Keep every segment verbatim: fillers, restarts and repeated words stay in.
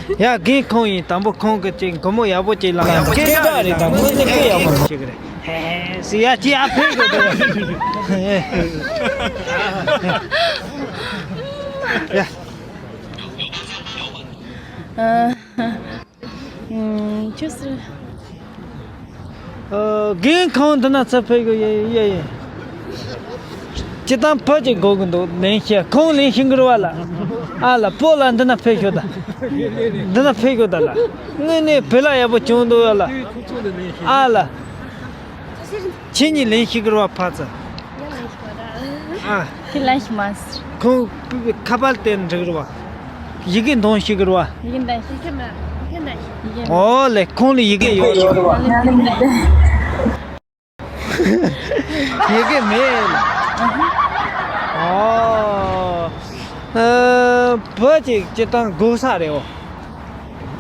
ཡ། རྒན་ཁོང་ཡིན། དང་པོ་ཁོང་གི་ཅིག་སྒོར་མོ་ཡག་པོ་ཅིག་བླངས་ཡག་པོ་སྐད་གྲགས་རེད། དང་པོ་ནི་སྐད་ཡག་པོ་ཅིག་རེད། ཧེ་ཧེ་ཟེར་ཡ་ཅིག་ཡ་ཕེབས་དགོས་འདུག་ཡ། ཨ། ཨུམ། ཁྱོད་སུ། ཨ། རྒན་ཁོང་འདི་ན་ཚུར་ཕེབས་དགོས། ཡ་ཡ་ཡ། སྤྱིར་བཏང་བོད་ཀྱི་དགོས་ཀྱི་འདུག་ལེན་ཤེས། ཁོང་ལེན་ཤེས་གི་རེད་བ་ལ། ཨ་ལ། བོད་ལ་འདི་ན་ཕེབས་ཤོག་ད། འདི་ན་ཕེབས་ཤོག་ད་ལ། དངོས་གནས་བོད་ལ་ཡག་པོ་བྱུང་འདུག་ཡ་ལ། ཨ་ལ། ཁྱེད་གཉིས་ལེན་ཤེས་གི་རེད་བ་ཕར་ཚུར། ཨ། ཁས་ལེན་ཞིག་མ་ཟེར། ཁོང་ཁ་པར་དེ་འགྲིག་རུ་བ། ཡི་གེ་འདོན་ཤེས་གི་རུ་བ། ཡི་གེ་འདོན་ཤེས། ཡི་གེ་མ། ཡི་གེ་འདོན་ཤེས། ཡི་གེ། ཨོ་ལེ། ཁོང་ལ་ཡི་གེ་ཡོད་རུ་བ། ང་ལ་ཡི་གེ་འདོན། ཡི་གེ་མེད། ཨོ། ཨ། བོད་ཅིག་སྤྱིར་བཏང་དགོས་ས་རེད་འོ།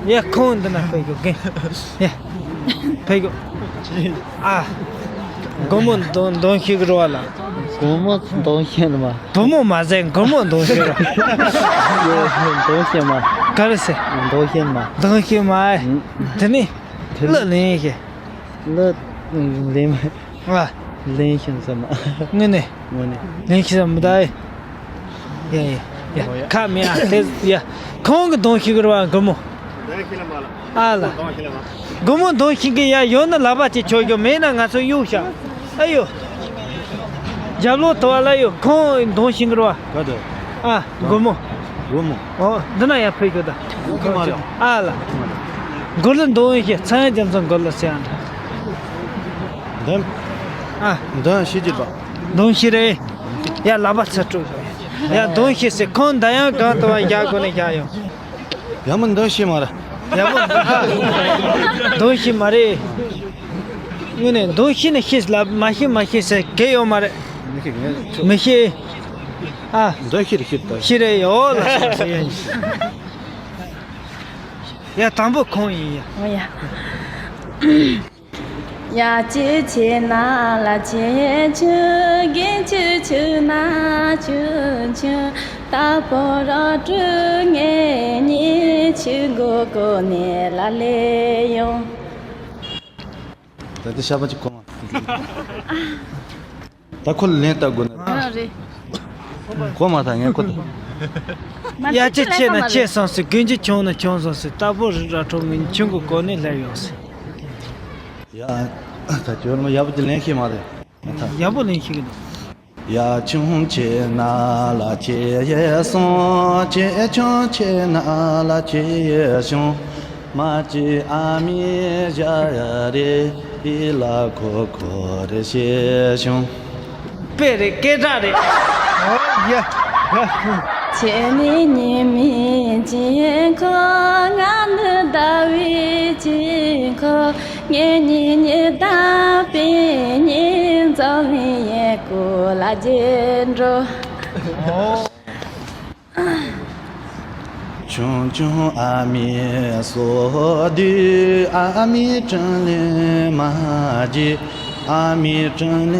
ཡ། ཁོང་འདི་ན་ཕེབས་དགོས་གི། ཡ། ཕེབས་དགོས། ཨ། སྒོར་མོ་འདོན་འདོན་ཤེས་གི་རེད་བ་ལ། སྒོར་མོ་འདོན་ཤེས་ནི་མ། བུ་མོ་མ་ཟད་སྒོར་མོ་འདོན་ཤེས་རེད། འདོན་ཤེས་མ། ག་རེ་ཟེར། འདོན་ཤེས་མ། འདོན་ཤེས་མ། ཨ། དེ་ནི་དེ་ནི་གླུ་ལེན་ཤེས། གླུ་ལེན་མ། ཨ། ལེན་ཤེས་ས་མ། དངོས་གནས། དངོས་གནས། ལེན་ཤེས་ས་མི་ད། ཡ་ཡ་ཡ། ཁ་མེད་ཨ། དེ་ཡ། ཁོང་གི་འདོན་ཤེས་གི་རེད་བ་སྒོར་མོ། འདོན་ཤེས་ལ་མ་ལ། ཨ་ལ། འདོན་ཤེས་ལ་མ། སྒོར་མོ་འདོན་ཤེས་གི་ཡ། ཡོད་ན་ལག་པ་ཅིག་ཆོད་རྒྱུ། མེད་ན་ང་ཚོ་གཡུག་བཞག་ཨ་ཡོ། རྒྱབ་ལོགས་དུ་བ་ལ་ཡོད། ཁོང་འདོན་ཤེས་གི་རེད་བ། ག་དུ། ཨ། སྒོར་མོ། སྒོར་མོ། ཨོ། འདི་ན་ཡ་ཕེབས་ཤོག་ད། སྒོར་མོ་མ་རེད། ཨ་ལ། གླུ་འདོན་ཤེས། ཚངས་དབྱངས་རྒྱ་མཚོ་གླུ་ཟེར་ཡ་འདྲ། འདོན། ཨ། འདོན་ཤེས་ཀྱི་པ། འདོན་ཤེས་རེད། ཡ། ལག་པ་ཚུར་སྤྲོད། ཡ། འདོན་ཤེས་ཟེར། ཁོང་འདི་ཡང་གང་དུ་བ་བཞག་དགོས་ནས་བཞག་ཡོང་། ཡ་མོ་འདོན་ཤེས་མ་རེད། ཡ་མོ། ཨ། འདོན་ཤེས་མ་རེད། དངོས་གནས་འདོན་ཤེས་ནི་ཤེས་ལ། མ་ཤེས་མ་ཤེས་ཟེར་གལ་ཡོད་མ་རེད། མི་ཤེས། ཨ། འདོན་ཤེས་རེད། ཤེས་ད། ཤེས་རེད་ཡོད་ལ། ཡ། དང་པོ་ཁོང་ཡིན་ཡ། འོ་ཡ། ཡ། ཅི་བྱེད་ན་ལ་བྱེད་ཆུ། རྒན་ཆུ་ཆུ་ན་ཆུ་ཆུ། ད་པོ་ར་ཀྲུ་ངེ་ཉི་ཆུ་མགོ་ཀོ་ནེ་ལ་ལེ་ཡོང་། ད་དེ་ཤ་པ་ཅིག་གོ་མ། ད་ཁོ་ལ་ལན་བཏབ་དགོས་ན། ཨ་རེད། གོ་མ་ཐག་ངས་གོ་ཐག་ཡ། ཅི་ཆེ་ན་ཆེ་སོང་ཟེར། རྒན་ཆུ་ཆུང་ན་ཆུང་སོང་ཟེར། ད་པོ་ར་ཀྲུ་ངེ་ཉི་ཆུ་མགོ་ཀོ་ནེ་སླེབས་ཡོང་ཟེར། ཡ། ད་ཁྱོད་རང་ཡག་པོ་ཅིག་ལེན་ཤེས་མ་རེད། ཡག་པོ་ལེན་ཤེས་ཀྱི་འདུག་ཡ། ཆུང་ཆེ་ན་ལ་ཆེ་སོང་། ཆེ། ཆུང་ཆེ་ན་ལ་ཆེ་བྱུང་། མ་ཅི་ཨ་མི་ཞ་ཡ་རེ། ཨི་ལ་ཁོ་ཁོ་རེ་ཤེ་བྱུང་། དཔེ་རེད། སྐད་གྲགས་རེད། ཨོ་ཡ་ཡ། ཁྱེད་ནི་ཉི་མའི་དཀྱིལ་འཁོར། ང་ནི་ཟླ་བའི་དཀྱིལ་འཁོར། ངེད་གཉིས་ཉི་ཟླ་པའི་ཉི་འཛོམས་ཡས་སྐོར་ལ་བརྗེད་འགྲོ། ཆུང་ཆུང་ཨ་མའི་སོ་དུས། ཨ་མའི་དྲིན་ལན་མ་བརྗེད། ཨ་མའི་དྲིན་ལན་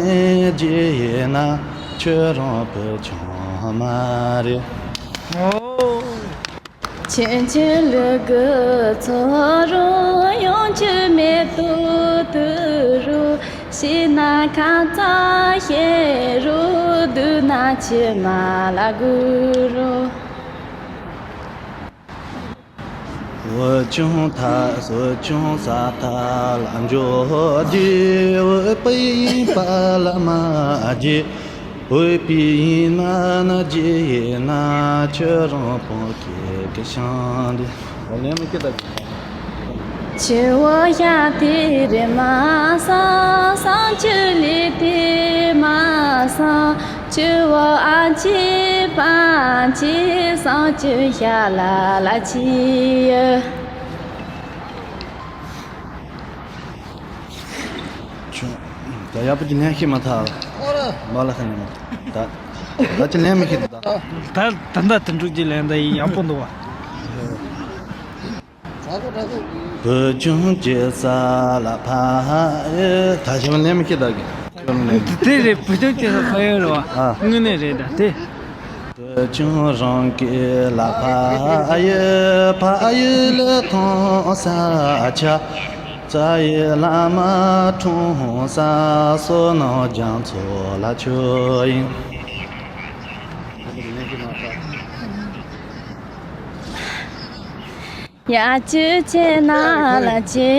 བརྗེད་ཡིན་ན། ཁྱོད་རང་བུ་ཆུང་མ་རེད། ཆུང་ཆུང་ལུ་གུ་ཚོ་རུ། ཡང་ཆུ་མེ་ཏོག་ཏུ་རུ། ཤི་ན་ཁ་ཚ་ཤེ་རུ། སྡུག་ན་ཆུ་མ་ལ་གུ་རུ། བུ་ཆུང་ཐ། བུ་ཆུང་ས་ཐ་ལ་འཇོག་དུས། བུ་པི་ཡིན་པ་ལ་མ་བརྗེད། བུ་པི་ཡིན་ན་ན་བརྗེད་ཡིན་ན། ཁྱོད་རང་བོང་ཁེ་གི་ཤང་དེ། ཆུ་བོ་ཤ་ཐི་རི་མ་སང་། སང་ཆུ་ལི་ཐི་མ་སང་། ཆུ་བོ་ཨ་ཆི་པ་ཆི། སང་ཆུ་ཤ་ལ་ལ་ཆི་ཡ། ཆུ། ད་ཡག་པོ་ཅིག་ལེན་ཤེས་མ་ཐག་མ་ལ་ཁ་ནས་མ། ད་ད་ཅི་ལེན་མི་ཤེས་ད། ད་ད་ད་དུང་འགྲིག་ཅིག་ལེན་ད་ཡིན། ཡག་པོ་འདུག་བ། བུ་ཆུང་ཅི་ས་ལ་ཕ་ཨེ། ད་ཞིམ་ལེན་མི་ཤེས་ད་གི། དེ་རེད། བུ་ཆུང་ཅི་ས་ཕ་ཡོད་རེད་བ། ཨ། དངོས་གནས་རེད་ད་དེ། བུ་ ཁྱུང་རང་གི་ལ་ཕ་ཡི་ཕ་ཡི་ལི་ཐང་ས་ཆ། རྩ་ཡི་བླ་མ་འཁྲུངས་ས་བསོད་ནམས་རྒྱ་མཚོ་ལ་ཆོས་ཡིན། ཡ་ཆུ་ཆེ་ན་ལ་ཆེ་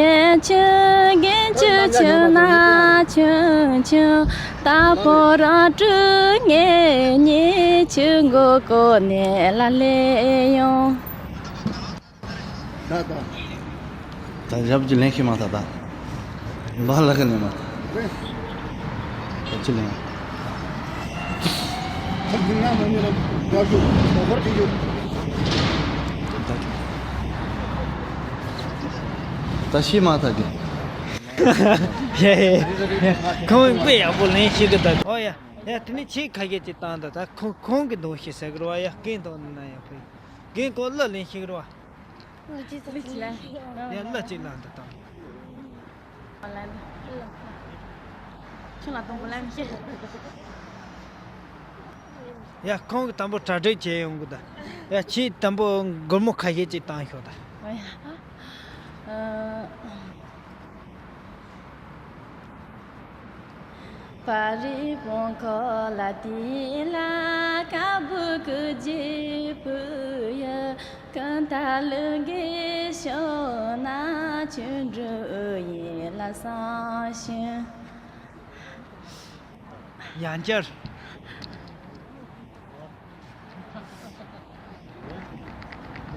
ཆུ་གེ་ཆུ་ཆུ་ན་ཆུ་ཆུ། ད་པོ་ར་ཀྲུ་ངེ་ཉེ་ཆུ་མགོ་ཀོ་ནེ་ལ་ལེ་ཡོང་། ད་ད། ད་ཞབས་ཀྱི་ལན་ཤེས་མ་ཐག་ད། འབའ་ལ་ཁ་ནས་མ་ཐག་ད་ཅི་ལན། ཐབས་འདི་ང་མ་ཉེ་ར་དགའ་རྒྱུ་ད་ཧོར་དེ་རྒྱུ། ད་ཤེས་མ་ཐག་གི། ཡ་ཡ་ཡ། ཁོང་དཔེ་ཡག་པོ་ལན་ཤེས་གི་ད། ཨོ་ཡ། ཡ་དེ་ནས་ཆེས་ཁ་ཤས་ཅིག་བཏང་ད། ད་ཁོང་ཁོང་གི་འདོན་ཤེས་ཟེར་གི་རེད་བ། ཡ་རྐན་འདོན་ན་ཡག་པོ་ཡིན། རྒན་ཁོ་གླུ་ལེན་ཤེས་ཀྱི་རེད་བ། གླུ་ཅི་ཟེར་ལེན། ཡ་གླུ་ཅིག་ལེན་འདི་དང་། ཁྱོད་ལ་དང་པོ་ལེན་ཤེས། ཡ་ཁོང་གི་དང་པོ་གྲ་སྒྲིག་བྱས་ཡོང་གི་ད། ཡ་ཁྱེད་དང་པོ་སྒོར་མོ་ཁ་ཤས་ཅིག་བཏང་ཤོག་ད། ཨ་ཡ། ཨ། པ་རི་བོང་ཁོ་ལ་དི་ལ་ཀ་བུ་ཀུ་ཇི་པུ་ཡ་ཀུན་ཏ་ལུ་གི་ཤོ་ན་ཆུ་འབྲུ་ཡི་ལ་སང་ཤུན། ཡང་བསྐྱར།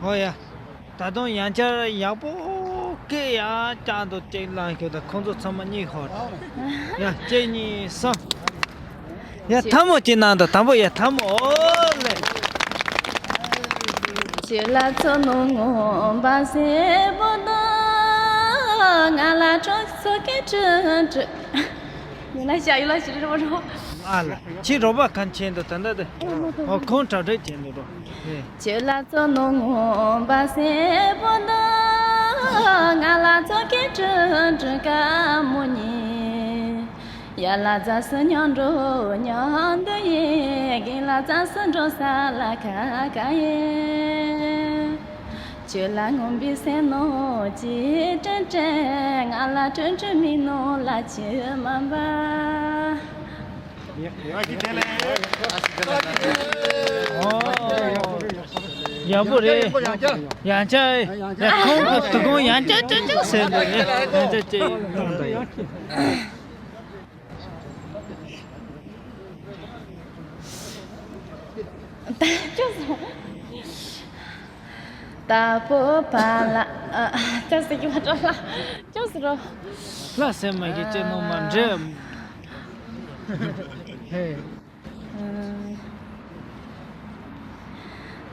ཨོ་ཡ། ད་དུང་ཡང་བསྐྱར་ཡག་པོ་སྐད་ཡང་བསྐྱར་དུ་གཅིག་བླངས་ཤོག་ད། ཁོང་ཚོ་ཚང་མ་གཉིད་ཤོར་ད། ཡ་གཅིག་གཉིས་གསུམ། ཡ་ཐལ་མོ་གཅིག་གནང་དང་། དང་པོ་ཡ་ཐལ་མོ། ཨོ་ལེ། ཁྱོད་ལ་ཚོ་ནོ་ངོ་འབའ་སེ་བོ་དོ། ང་ལ་ཁྲོ་ཚོ་ཀེ་ཁྲི་ཁྲི། ཡིན་ན་ཤ་ཡུ་ལ་ཤི་རི་རོ་རོ། ཨ་ལ། ཁྱི་རོ་པ་གང་ཆེན་འདུག་ད་ལྟ་དེ། ཨོ་ཁོང་གྲ་སྒྲིག་བྱེད་འདུག་རོ། ཁྱོད་ལ་ཚོ་ནོ་ངོ་འབའ་སེ་བོ་དོ། ང་ལ་ཚོ་ཀེ་ཁྲི་ཁྲི་ཀ་མོ་ཉི། ཡ་ལ་ཛ་སི་ཉང་འགྲོ་ཉང་འདི་ཡེ། གིན་ལ་ཛ་སི་འགྲོ་ས་ལ་ཁ་ཁ་ཡེ། ཁྱོད་ལ་ངོམ་པའི་སེམས་ནོ་ཅི་དྲན་དྲན། ང་ལ་དྲན་དྲན་མི་ནོ་ལ་ཅི་མ་འབའ། ཡག་པོ་རེད། ཡང་ཆ། ཡ་ཁོང་གི་དུ་ཁོང་ཡང་ཆ་ཅི་ཅི་ཟེར་འདུག་ཡང་ཆ་ཅི། ད་ཅོ་སོང་། ད་པོ་པ་ལ་ཨ། ཅོ་སི་ཀི་བ་ཏྲ་ལ་ཅོ་སི་རོ། ལ་སེ་མ་གི་ཅེ་ནོ་མ་འདྲེ། ཧེ།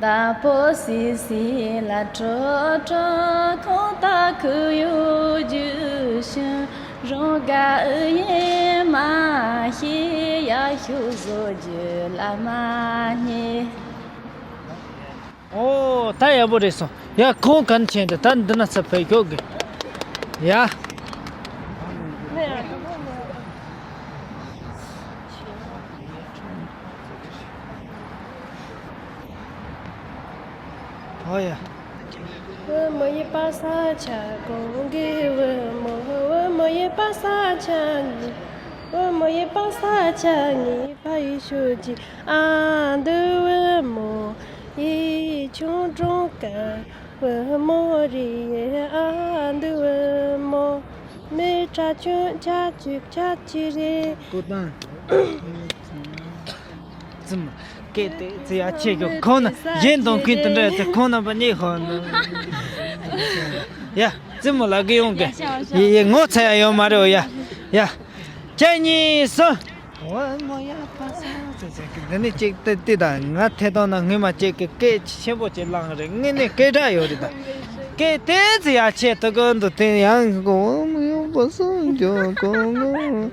ད་པོ་སི་སི་ལ་ཀྲོ་ཀྲོ་ཁོང་ད་ཁུ་ཡུ་ཇུ་ཤུ་རོང་ག་ཨུ་ཡེ་མ་ཤི་ཡ་ཤུ་ཟོ་ཇུ་ལ་མ་ཉེ། ཨོ་ད་ཡག་པོ་རེད་སོང་། ཡ་ཁོང་གན་ཆེན་དུ་ད་འདི་ན་ཚ་ཕེ་ཁྱོག་གི། ཡ། ཨོ་ཡ། བུ་མོ་ཡི་པ་ས་ཆ་གོང་གི་བུ་མོ། བུ་མོ་ཡི་པ་ས་ཆ་ངི། བུ་མོ་ཡི་པ་ས་ཆ་ངི་ཕ་ཡི་ཤུ་ཅི། ཨ་འདི་བུ་མོ་ཡི་ཆུང་གྲོང་ཀ་བུ་མོ་རི་ཡི། ཨ་འདི་བུ་མོ་མི་ཁྲ་ཆུང་ཆ་ཅིག་ཆ་ཅི་རེད། ཀོ་ཏང་། ཙི་མ། སྐད་དེ་ཙི་ཡ་ཆེ་གི་ཁོང་ན་གཞན་དང་ཁུན་དུ་འདྲ་ཡ་ཁོང་ན་པ་ཉེ་ཧོ་ན། ཡ་ཙི་མོ་ལ་གི་ཡོང་གི། ཡི་ཡི་ངོ་ཚ་ཡ་ཡོད་མ་རེད་ཡ། ཡ། ཅེ་གཉིས་སུ། འོ་མོ་ཡ་པ་ས་ཙི་ཙི་གི་འདི་ནི་ཅིག་ཏི་ཏི་ད་ང་ཐེ་དོན་ན་སྔོན་མ་ཅིག་གི་སྐད་ཆེན་པོ་ཅིག་བླངས་རེད། ངས་ནི་སྐད་གྲགས་ཡོད་རེད་ད། སྐད་དེ་ཙི་ཡ་ཆེ་ཏི་ཀོ་འདུ་དེ་ཡང་གི་འོ་མོ་ཡ་པ་ས་འཇོ་ཀོ་ངོ་།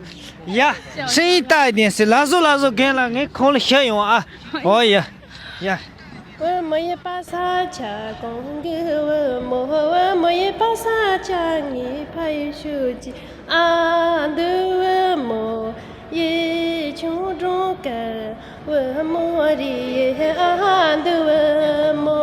ཡ། ཤེས་ཡིན་ལྟ་ཡིན་སི་ལ་བཟོ་ལ་བཟོ་རྒན་ལ་ངས་ཁོང་ལ་ཤ་ཡོང་ཨ། ཨོ་ཡ། ཡ། བུ་མོ་ཡི་པ་ས་ཆ་གོང་གི་བུ་མོ། བུ་མོ་ཡི་པ་ས་ཆ་ངི་ཕ་ཡི་ཤུ་ཅི། ཨ་འདི་བུ་མོ་ཡི་ཆུང་གྲོང་ཀ་བུ། མོ་རི་ཡེ་ཨ་འདུ་བ་མོ།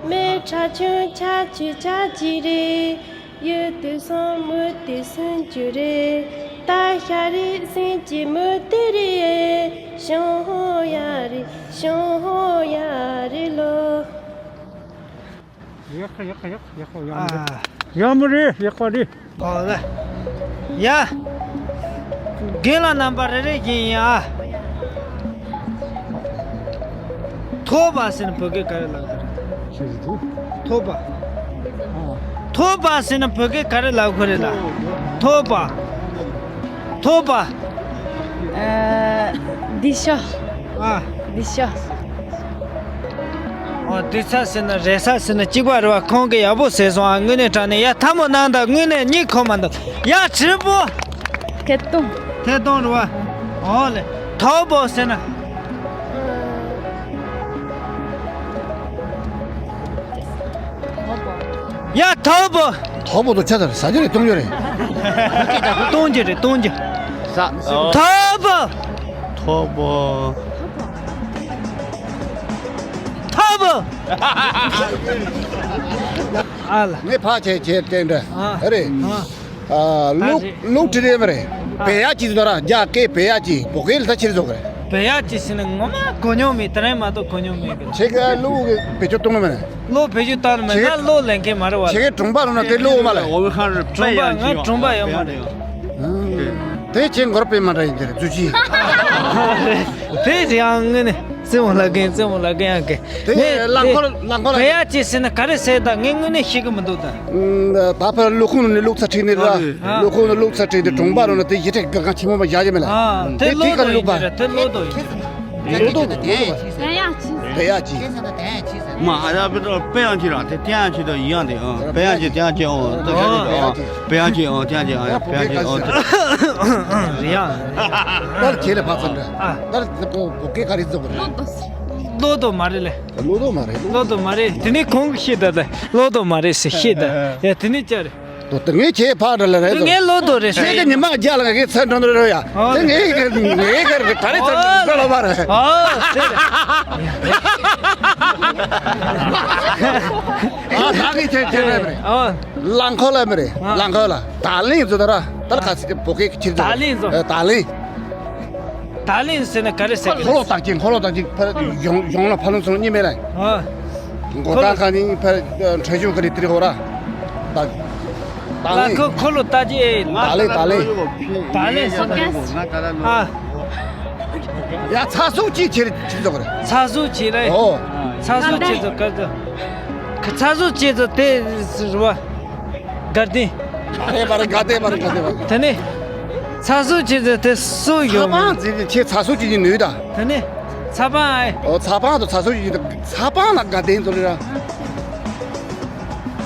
མེ་ཁྲ་ཆུ་ཆ་ཆུ་ཆ་ཅི་རེ། ཡུ་དུ་སོང་མུ་དུ་སུན་ཅུ་རེ། ད་ཤ་རི་སིན་ཅི་མུ་དུ་རི་ཡེ། ཤོང་ཧོ་ཡ་རི་ཤོང་ཧོ་ཡ་རི་ལོ། ཡག་ཡག་ཡག་ཡག་པོ་ཡག་མོ་རེད། ཨ། ཡག་མོ་རེད། ཡག་པོ་རེད། ཨོ་ལེ། ཡ། རྒན་ལགས་རྣམ་པ་རེ་རེ་བཞིན་ཡ། ཐོ་བ་ཟེར་ན་བོད་སྐད་ག་རེ་ལབ་དགོས་རེད། ཆི་ཟེར་དུས། ཐོ་བ། ཨ། ཐོ་བ་ཟེར་ན་བོད་སྐད་ག་རེ་ལབ་དགོས་རེད་ལ། ཐོ་བ། ཐོ་བ། ཨ། འདི་ཤོ། ཨ། འདི་ཤོ། ཨོ། འདི་ཚ་ཟེར་ན་རེ་ས་ཟེར་ན་གཅིག་པ་རེད་བ། ཁོང་གིས་ཡག་པོ་ཟེར་སོང་ཨ། དངོས་གནས་དྲང་གནས་ཡ་ཐལ་མོ་གནང་དང་། དངོས་གནས་གཉིད་ཁོམ་མ་འདུག་ཡ། དྲིལ་བུ། ཐད་གཏོང་། ཐད་གཏོང་རེད་བ། ཨོ་ལེ། ཐོ་བོ་ཟེར་ན། ཡ་ཐོ་བོ། ཐོ་བོ་དུ་ཆ་ཚར་ཟ་རྒྱུ་རེད། གཏོང་རྒྱུ་རེད། གཏོང་རྒྱུ་རེད། གཏོང་རྒྱུ། ཟ། ཐོ་བོ། ཐོ་བོ། ཐོ་བོ། ཨ་ལ། ངས་ཕ་ཆེ་ཆེ་བསྟན་འདྲ། ཨ། རེད། ཨ། ཨ། ལུག་ཨ་རེད། ལུག་ཁྲི་རེ་མ་རེད། ཨ། བེ་ཡ་ཅི་ཟེར་ར། རྒྱ་སྐད་བེ་ཡ་ཅི། བོད་སྐད་ལ་ད་ཕྱིར་བཟོ་གི་རེད། བེ་ཡ་ཅི་ཟེར་ན་ངོ་མ་གོ་མྱོང་མེད། དེ་རིང་མ་གཏོགས་གོ་མྱོང་མེད་གི། ཁྱེད་ཀ་ལུག་གི་བེད་སྤྱོད་གཏོང་གི་མེད་ན། ལུག་བེད་སྤྱོད་བཏང་མེད། ཁྱེད་ང་ལུག་ལེན་མཁན་མ་རེད་བ། ཁྱེད་ཀ་གྲོང་པ་རུ་ན་དེ་ལུག་མ་ལ། གྲོང་པ། ང་གྲོང་པ་ཡོད་མ་རེད། ཨ། དེ་ཁྱེད་འགོར་པའི་མ་འདྲ་ཡིན་དེ་རེད། རྫུ་ཆི། དེ་རེད་ཨང་ངས་ནི། རྩེད་མོ་ལ་རྒན། རྩེད་མོ་ལ་རྒན་ཡང་རྒན། དེ་ངས་རླངས་འཁོར། རླངས་འཁོར་ལ། བེ་ཡ་ཅི་ཟེར་ན་ག་རེ་ཟེར་ད། ངས་དངོས་གནས་ཤེས་ཀྱི་མི་འདུག་ད། ད་ཕར་ལུག་ཁུངས་ནས་ལུག་རྩྭ་ཁྲིད་ནི་ར། ཨ། ལུག་ཁུངས་ནས་ལུག་རྩྭ་ཁྲིད་དེ་གྲོང་པ་རུ་ན་དེ་ཡི་ཏྲེ་ག་གང་ཆེན་མོ་བ་བཞག་ཡོད་མེད་ལ། ཨ། དེ་དེ་ལོ་དེ་ག་དོ་ལུག་ཡིན་པ། རེད། དེ་ལོ་དོ་ཡིན། ལོ་དོ། ལོ་དོ། བེ་ཡ་ཅི། བེ་ཡ་ཅི། མ་ཨ་ཡ་བེ་དོ་བེ་ཡ་ཅི་ར། དེ་བེ་ཡ་ཅི་དོ་ཡང་དེ། ཨ། བེ་ཡ་ཅི། བེ་ཡ་ཅི། ཨོ། དེ་བེ་ཡ་ཅི། ཨོ། བེ་ཡ་ཅི། ཨོ། བེ་ཡ་ཅི། ཨོ། བེ་ཡ་ཅི། ཨོ། རེད་ཡ། ད་ཁྱེད་ལ་ཕ་ཚན་འདྲ། ཨ། ད་བོད་སྐད་ག་རེ་བརྩི་དགོས་རེད། ལོ་དོ་མ་རེད་ལེ། ལོ་དོ་མ་རེད། ལོ་དོ་མ་རེད། དེ་ནས་ཁོང་གིས་ཤེས་ད་ད། ལོ་དོ་མ་རེད་ཟེར་ཤེས་ད། ཡ་དེ་ནས་ཅི་རེད། དོ་དེ་ངས་ཁྱེད་ཕ་འདྲ་ལ་རེད་དོ། ངས་ལོ་དོ་རེད་ཟེར། ཁྱེད་ཀྱི་ཉི་མ་རྒྱ་ལ་ངས་ཚན་འགྲོ་འགྲོ་རེད་ཡ། ཨོ། དེ་ངས་ངས་ག་རེ་ག་རེ་ཚན་འགྲོ་ལ་མ་རེད། ཨོ་དེ་རེད། ཨ་ད་ངས་ཁྱེད་ཁྱེད་རེད་རེད། ཨོ། རླངས་འཁོར་ལ་མི་རེད། ཨ། རླངས་འཁོར་ལ། ད་ལིང་ཚོ་ད་ར། ད་ལ་ཁ་སི་བོད་སྐད་ཀྱི་ཕྱིར་ཚོ། ད་ལིང་ཚོ། ཨ། ད་ལིང་། ད་ལིང་ཟེར་ན་ག་རེ་ཟེར་གི། འཁོར་ལོ་བཏགས་ཅིང་། འཁོར་ལོ་བཏགས་ཅིང་ཕར་གཞོང་གཞོང་ལ་ཕར་ལུང་ཚོ་གཉིས་མེད་ལ། ཨ། མགོ་ཐང་ཁ་ནི་ཕར་ཁྲ་ཆུང་ཁ་ནི་དེ་རི་ཧོ་ར། ད་ད་ལ་ལིང་། ཁོ་འཁོར་ལོ་བཏགས་ཅིང་། ད་ལིང་། ད་ལིང་། ད་ལིང་ཟེར་ན། ཨ། ཡ་ཚ་སུག་ཅིག་ཁྱེར་ཁྱེར་ཚོ་གི་རེད། ཚ་སུག་ཅིག་རེད། ཨོ། ཚ་སུག་ཅིག་ཚོ་ག་ཚོ། ཚ་སུག་ཅིག་ཚོ་དེ་རུ་བ། དགའ་ལྡན། མ་རེད་མ་རེད། དགའ་ལྡན་མ་རེད། དགའ་ལྡན་མ་རེད། དེ་ནས་ཚ་སུག་ཅིག་ཚོ་དེ་སུ་ཡོད། ཚ་པང་ཟེར་ཏེ་ཁྱེད་ཚ་སུག་ཅིག་ཡིན་ནོས་ད། དེ་ནས་ཚ་པང་ཨེ། ཨོ། ཚ་པང་དང་ཚ་སུག་ཅིག་ཡིན་ད། ཚ་པང་ལ་དགའ་ལྡན་ཚོ་རེད་ར།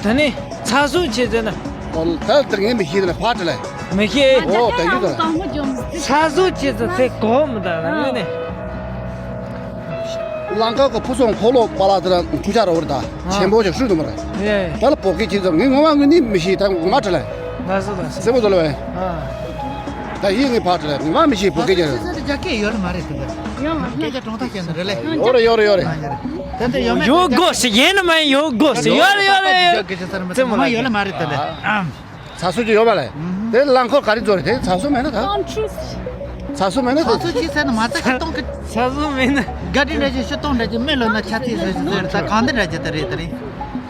དེ་ནས་ཚ་སུག་ཅིག་ཚོ་ན། ཨོ། ད་ལྟ་ངས་མི་ཤེས་ལ་ཕར་དྲི་ལ། མི་ཤེས། ཨོ། ད་ཡོད་ད། ཚ་སུག་ཅིག་ཚོ་དེ་གོ་མི་ད་ལ་ངས་ནས། རླངས་འཁོར་གྱི་ཕུ་སོང་འཁོར་ལོ་པ་ལགས་དེ་ལ་ཁུ་ཆ་ར་བར་ད། ཨ། ཆེན་པོ་ཞིག་ཧྲུལ་དུ་མ་རེད། ཡེ། ད་ལ་བོད་སྐད་ཅིག་ཙམ་ངས་ངོ་མ་དངོས་གནས་མི་ཤེས། ད་ངོ་མ་དྲི་ལ། ལགས་སོ་ལགས་སོ། སེ་མོ་དོ་ལ་བས། ཨ། ད་ཡིན་ངས་ཕར་དྲི་ལ། ངོ་མ་མི་ཤེས་བོད་སྐད་ཅིག་རེད། རྒྱ་སྐད་ཡོད་ལ་མ་རེད་དེ་འདྲ། ཡོད་མ་རེད། སྐད་ཆ་གྲོང་ཐག་བཤད་ན་རེད་ལེ། ཡོད་རེད་ཡོད་རེད་ཡོད་རེད། དེ་འདྲ་ཡོད་མེད། ཡོད་དགོས་ཟེར། ཡིན་ནི་མ་ཡིན། ཡོད་དགོས་ཟེར། ཡོད་རེད་ཡོད་རེད་ཡོད་རེད། རྩེད་མོ་ལ་ཡོད་ལ་མ་རེད་དེ་འདྲ། ཨ། ཚ་སུག་ཅིག་ཡོད་པ་ལས། ཨུམ། དེ་རླངས་འཁོར་ག་རེ་ཚོ་རེད། དེ་ཚ་སུག་མེད་ན་ད། ཚ་སུག་མེད་ན་ཚ་སུག་ཅིག་ཟེར་ན་མ་ཚ་གི་གཏོང་གི། ཚ་སུག་མེད་ན། དགའ་སྤྲོ་འདྲ་ཅིག་ཤུ་གཏོང་འདྲ་ཅིག་མི་ལོ་ན་ཆ་ཚིག་ཟེར་ཟེར་ད་གང་འདི་འདྲ་ཅིག་ད་རེད་ད་རེད།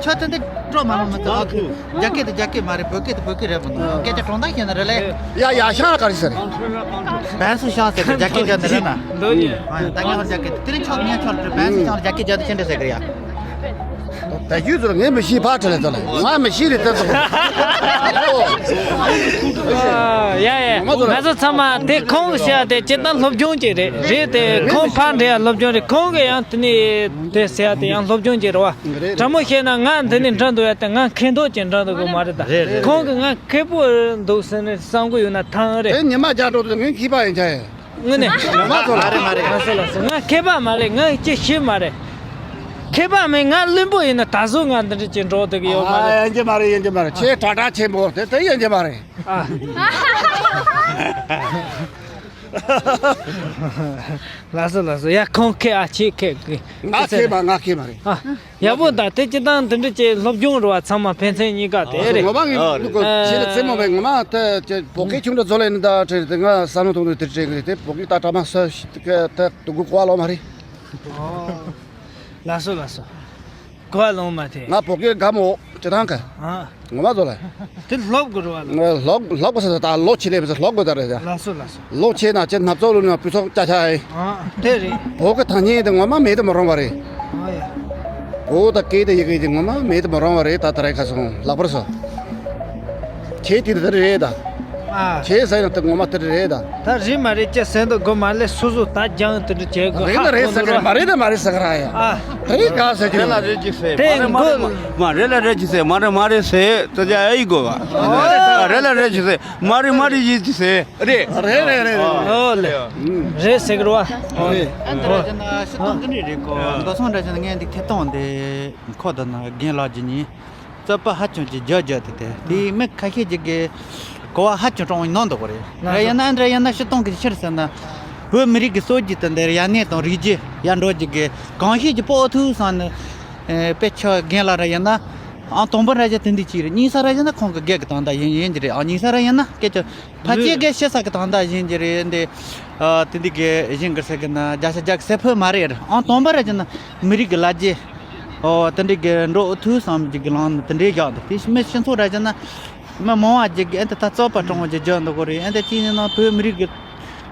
ཁྱོད་ཚོ་འདི་སྤྲོ་མ་ལོང་མི་ཚོ། རྒྱ་སྐད་དེ་རྒྱ་སྐད་མ་རེད། བོད་སྐད་དེ་བོད་སྐད་རེད་མི་འདུག་སྐད་ཆ་གྲོང་ཐག་བཤད་ན་རེད་ལེ། ཡ་ཡ་ཤང་ལ་ག་རེ་ཟེར། བན་སུ་ཤང་ཟེར་གི་རྒྱ་སྐད་རྒྱབ་འདི་རེད་ན། འདོད་ཡོད། ད་ངས་ཧོར་རྒྱ་སྐད་དེ་རིང་ཆོག་ངས་ཆོག་རེད། བན་སུ་ཤང་ལ་རྒྱ་སྐད་རྒྱབ་དེ་ཅི་འདྲ་ཟེར་གི་རེད་ཡ། ད་རྒྱུ་ཚོར་ངས་མི་ཤེས་ཕར་དྲི་ལ་ཚོ་ལ། ང་མི་ཤེས་རེད་ད་ཚོ། ཡ་ཡ། ང་ཚོ་ལ། ང་ཚོ་ཚང་མ་དེ་ཁོང་གི་བཤད་དེ་སྤྱིར་བཏང་སློབ་སྦྱོང་ཅིག་རེད། རེད་དེ་ཁོང་ཕར་འདྲི་ཡ་སློབ་སྦྱོང་རེད། ཁོང་གི་ཡང་དེ་ནས་དེ་ཟེར་ཡ་དེ་ཡང་སློབ་སྦྱོང་ཅིག་རེད་བ། རེད། དྲང་མོ་བཤད་ན་ང་འདི་ནས་འགྲོ་འདུག་ཡ་དེ་ང་མཁས་མདོག་ཅིག་འགྲོ་འདུག་གི་མ་རེད་ད། རེད་རེད། ཁོང་གི་ང་མཁས་པོ་འདུག་ཟེར་ནས་བསམ་གི་ཡོད་ན་ཐང་རེད། དེ་ཉི་མ་རྒྱ་འགྲོ་དུས་ངས་མཁས་པ་ཡིན་ཆ་ཡ། དངོས་གནས། མ་ཚོ་ལ། མ་རེད་མ་རེད། ང་ཚོ་ལ་ང་མཁས་པ་མ་རེད། ང་ཅི་ཤེས་མ་རེད། མཁས་པ་མིན། ང་བླུན་པོ་ཡིན་ན་ད་གཟོད་ང་འདི་འདྲ་ཅིག་འགྲོ་བསྡད་ཀྱི་ཡོད་མ་རེད། ཨ། ཡིན་གྱི་མ་རེད། ཡིན་གྱི་མ་རེད། ཁྱེད་དྲག་དྲག་ཆེན་པོ་དེ་དེ་ཡིན་གྱི་མ་རེད། ཨ། ལགས་སོ་ལགས་སོ། ཡ་ཁོང་ཁེ་ཨ་ཆེ་ཁེ་གི། ང་ཁེ་མ་ང་ཁེ་མ་རེད། ཨ། ཡག་པོ་འདུག་དེ་སྤྱིར་བཏང་དེ་འདྲ་ཅིག་སློབ་སྦྱོང་རེད་བ། ཚང་མ་ཕན་ཚུན་གཉིས་ཀ་དེ་རེད། ངོ་མ་ངས་ཨ་ལུག་གོ་ཆེ་ལ་རྩེད་མོ་བས་ངོ་མ་དེ་ཅེ་བོད་སྐད་ཆུང་འདྲ་བཟོ་ལས་ནི་ད་ཁྲེ་དེ་ང་བསམ་བློ་གཏོང་དུས་དེ་ཁྲེ་གི་དེ་བོད་སྐད་ད་གྲ་མ་སོ་ཞིག་དེ་དུ་གུ་གོ་བ་ལོ་མ་རེད། ལགས་སོ་ལགས་སོ། གོ་བ་ལོང་མ་དེ། ང་བོད་སྐད་དགའ་མོ་ཅེ་ཐང་ག་ཨ། ངོ་མ་བཟོ་ལ། དེ་སློབ་དགོས་རེད་བ། ལགས་སློབ་སློབ་དགོས་ས་ད་ལོ་ཆེ་ལས་མི་ཚེ་སློབ་དགོས་ད་རེད་ད། ལགས་སོ་ལགས་སོ། ལོ་ཆེ་ན་ཅེ་སྣབས་ཚོགས་ལུ་ནི་སྤུས་ཚོགས་ཅ་ཆ་ཨེ། ཨ་དེ་རེད། བོད་ཀྱི་ཐང་ཉེ་དེ་ངོ་མ་མེད་དུ་མི་རུང་བ་རེད། ཨ་ཡ། བོད་དང་སྐད་དང་ཡི་གེ་དེ་ངོ་མ་མེད་དུ་མི་རུང་བ་རེད་ད་ད་རེས་ཁ་སོང་ལག་པར་སོ། ཁྱེད་དེ་འདྲ་རེད་ད། ཨ། ཁྱེད་ཟེར་ན་དེ་ངོ་མ་དེ་འདྲ་རེད་ད། ད་རེད་མ་རེད་ཅེས་ཟེར་འདུག་གོ་མ་ལས་སོ་སོ་ད་རྒྱང་དེ་འདྲ་བྱེད་དགོས། རེད་ན་ཧ་རེད་གོ་ཟེར་གི་རེད། མ་རེད་ན་མ་རེད་ཟེར་གི་ར་ཡ། ཨ། དེ་རེད་ག་ཟེར་གི་རེད་ལ་རེད་ཅིག་ཟེར། དེ་མ་རེད་མ་རེད་མ་མ་རེད་ལ་རེད་ཅིག་ཟེར། མ་རེད་མ་རེད་ཟེར་དེ་ཅག་ཨེ་ཡི་དགོས་བ། ཨོ། རེད་ལ་རེད་ཅིག་ཟེར། མ་རེད་མ་རེད་ཡིན་ཅིག་ཟེར། རེད། རེད་རེད་རེད་རེད། ཨོ་ལེ། རེད་ཟེར་གི་རེད་བ། རེད། ཨ་འདི་ར་ཅན་ན་ཤི་ཏོང་ཀི་ནི་རེད་གོ། མདོ་སོང་ར་ཅན་ན་ངས་འདི་ཐེ་ཏོང་འདི་ཁོ་ད་ན་རྒན་ལགས་ཀྱི་ཉིན། རྩོད་པ་ཧ་ཅང་གི་རྒྱ་རྒྱ་དེ་དེ་དེའི་མི་ཁ་ཤས་ཅིག་གིས་གོ་བ་ཧ་ཅང་སྤྲང་བའི་ནང་འདུག་གོ་རེད། རེད་ཡིན་ན་འདྲ་ཡིན་ན་ཕྱི་སྟོང་གི་ཕྱིར་ཟེར་ན། བོད་མི་རིགས་ཀྱི་སྲོལ་རྒྱུན་དེ་འདིར་ཡ་གནས་དང་རིག་གཞི་ཡ་འགྲོ་རྒྱུ་གི་གང་ཤེས་ཀྱི་པོ་ཐུག་སང་ནི། དཔེ་ཆ་རྒན་ལགས་ར་ཡིན་ན། ཨང་དང་པོ་ར་ཅན་དེ་འདི་གཅིག་རེད། གཉིས་ས་ར་ཅན་ན་ཁོང་གི་སྒེར་གྱི་དང་ད་ཡིན་ཡིན་གྱི་རེད། ཨང་གཉིས་ས་ར་ཡིན་ན་སྐད་ཆ་ཕ་སྐྱེ་སྒེར་ཤེས་ས་གི་དང་ད་ཡིན་གྱི་རེད་འདི། དེ་འདི་གི་བཞིན་གི་ཟེར་གི་ན་བརྒྱ་ཆ་བརྒྱ་གི་ཟེར་ཕོད་མ་རེད། ཨང་དང་པོ་ར་ཅན་ན་མི་རིགས་ཀྱི་ལ་རྒྱ། ཨོ་དེ་འདྲའི་གི་འགྲོ་ཐུག་བསམ་གྱི་གི་ལང་དེ་འདྲའི་བཞག་འདུག་དེ་མི་སྤྱི་ཚོགས་ར་ཅན་ན་མི་མང་བ་ཅིག་གི་ཨེ་འདི་ད་རྩོད་པ་སྤྲང་བ་ཅིག་བརྒྱབ་འདུག་གོ་རེད། ཨེ་འདི་ཅི་ཡིན་ན་བོད་མི་རིགས་ཀྱི་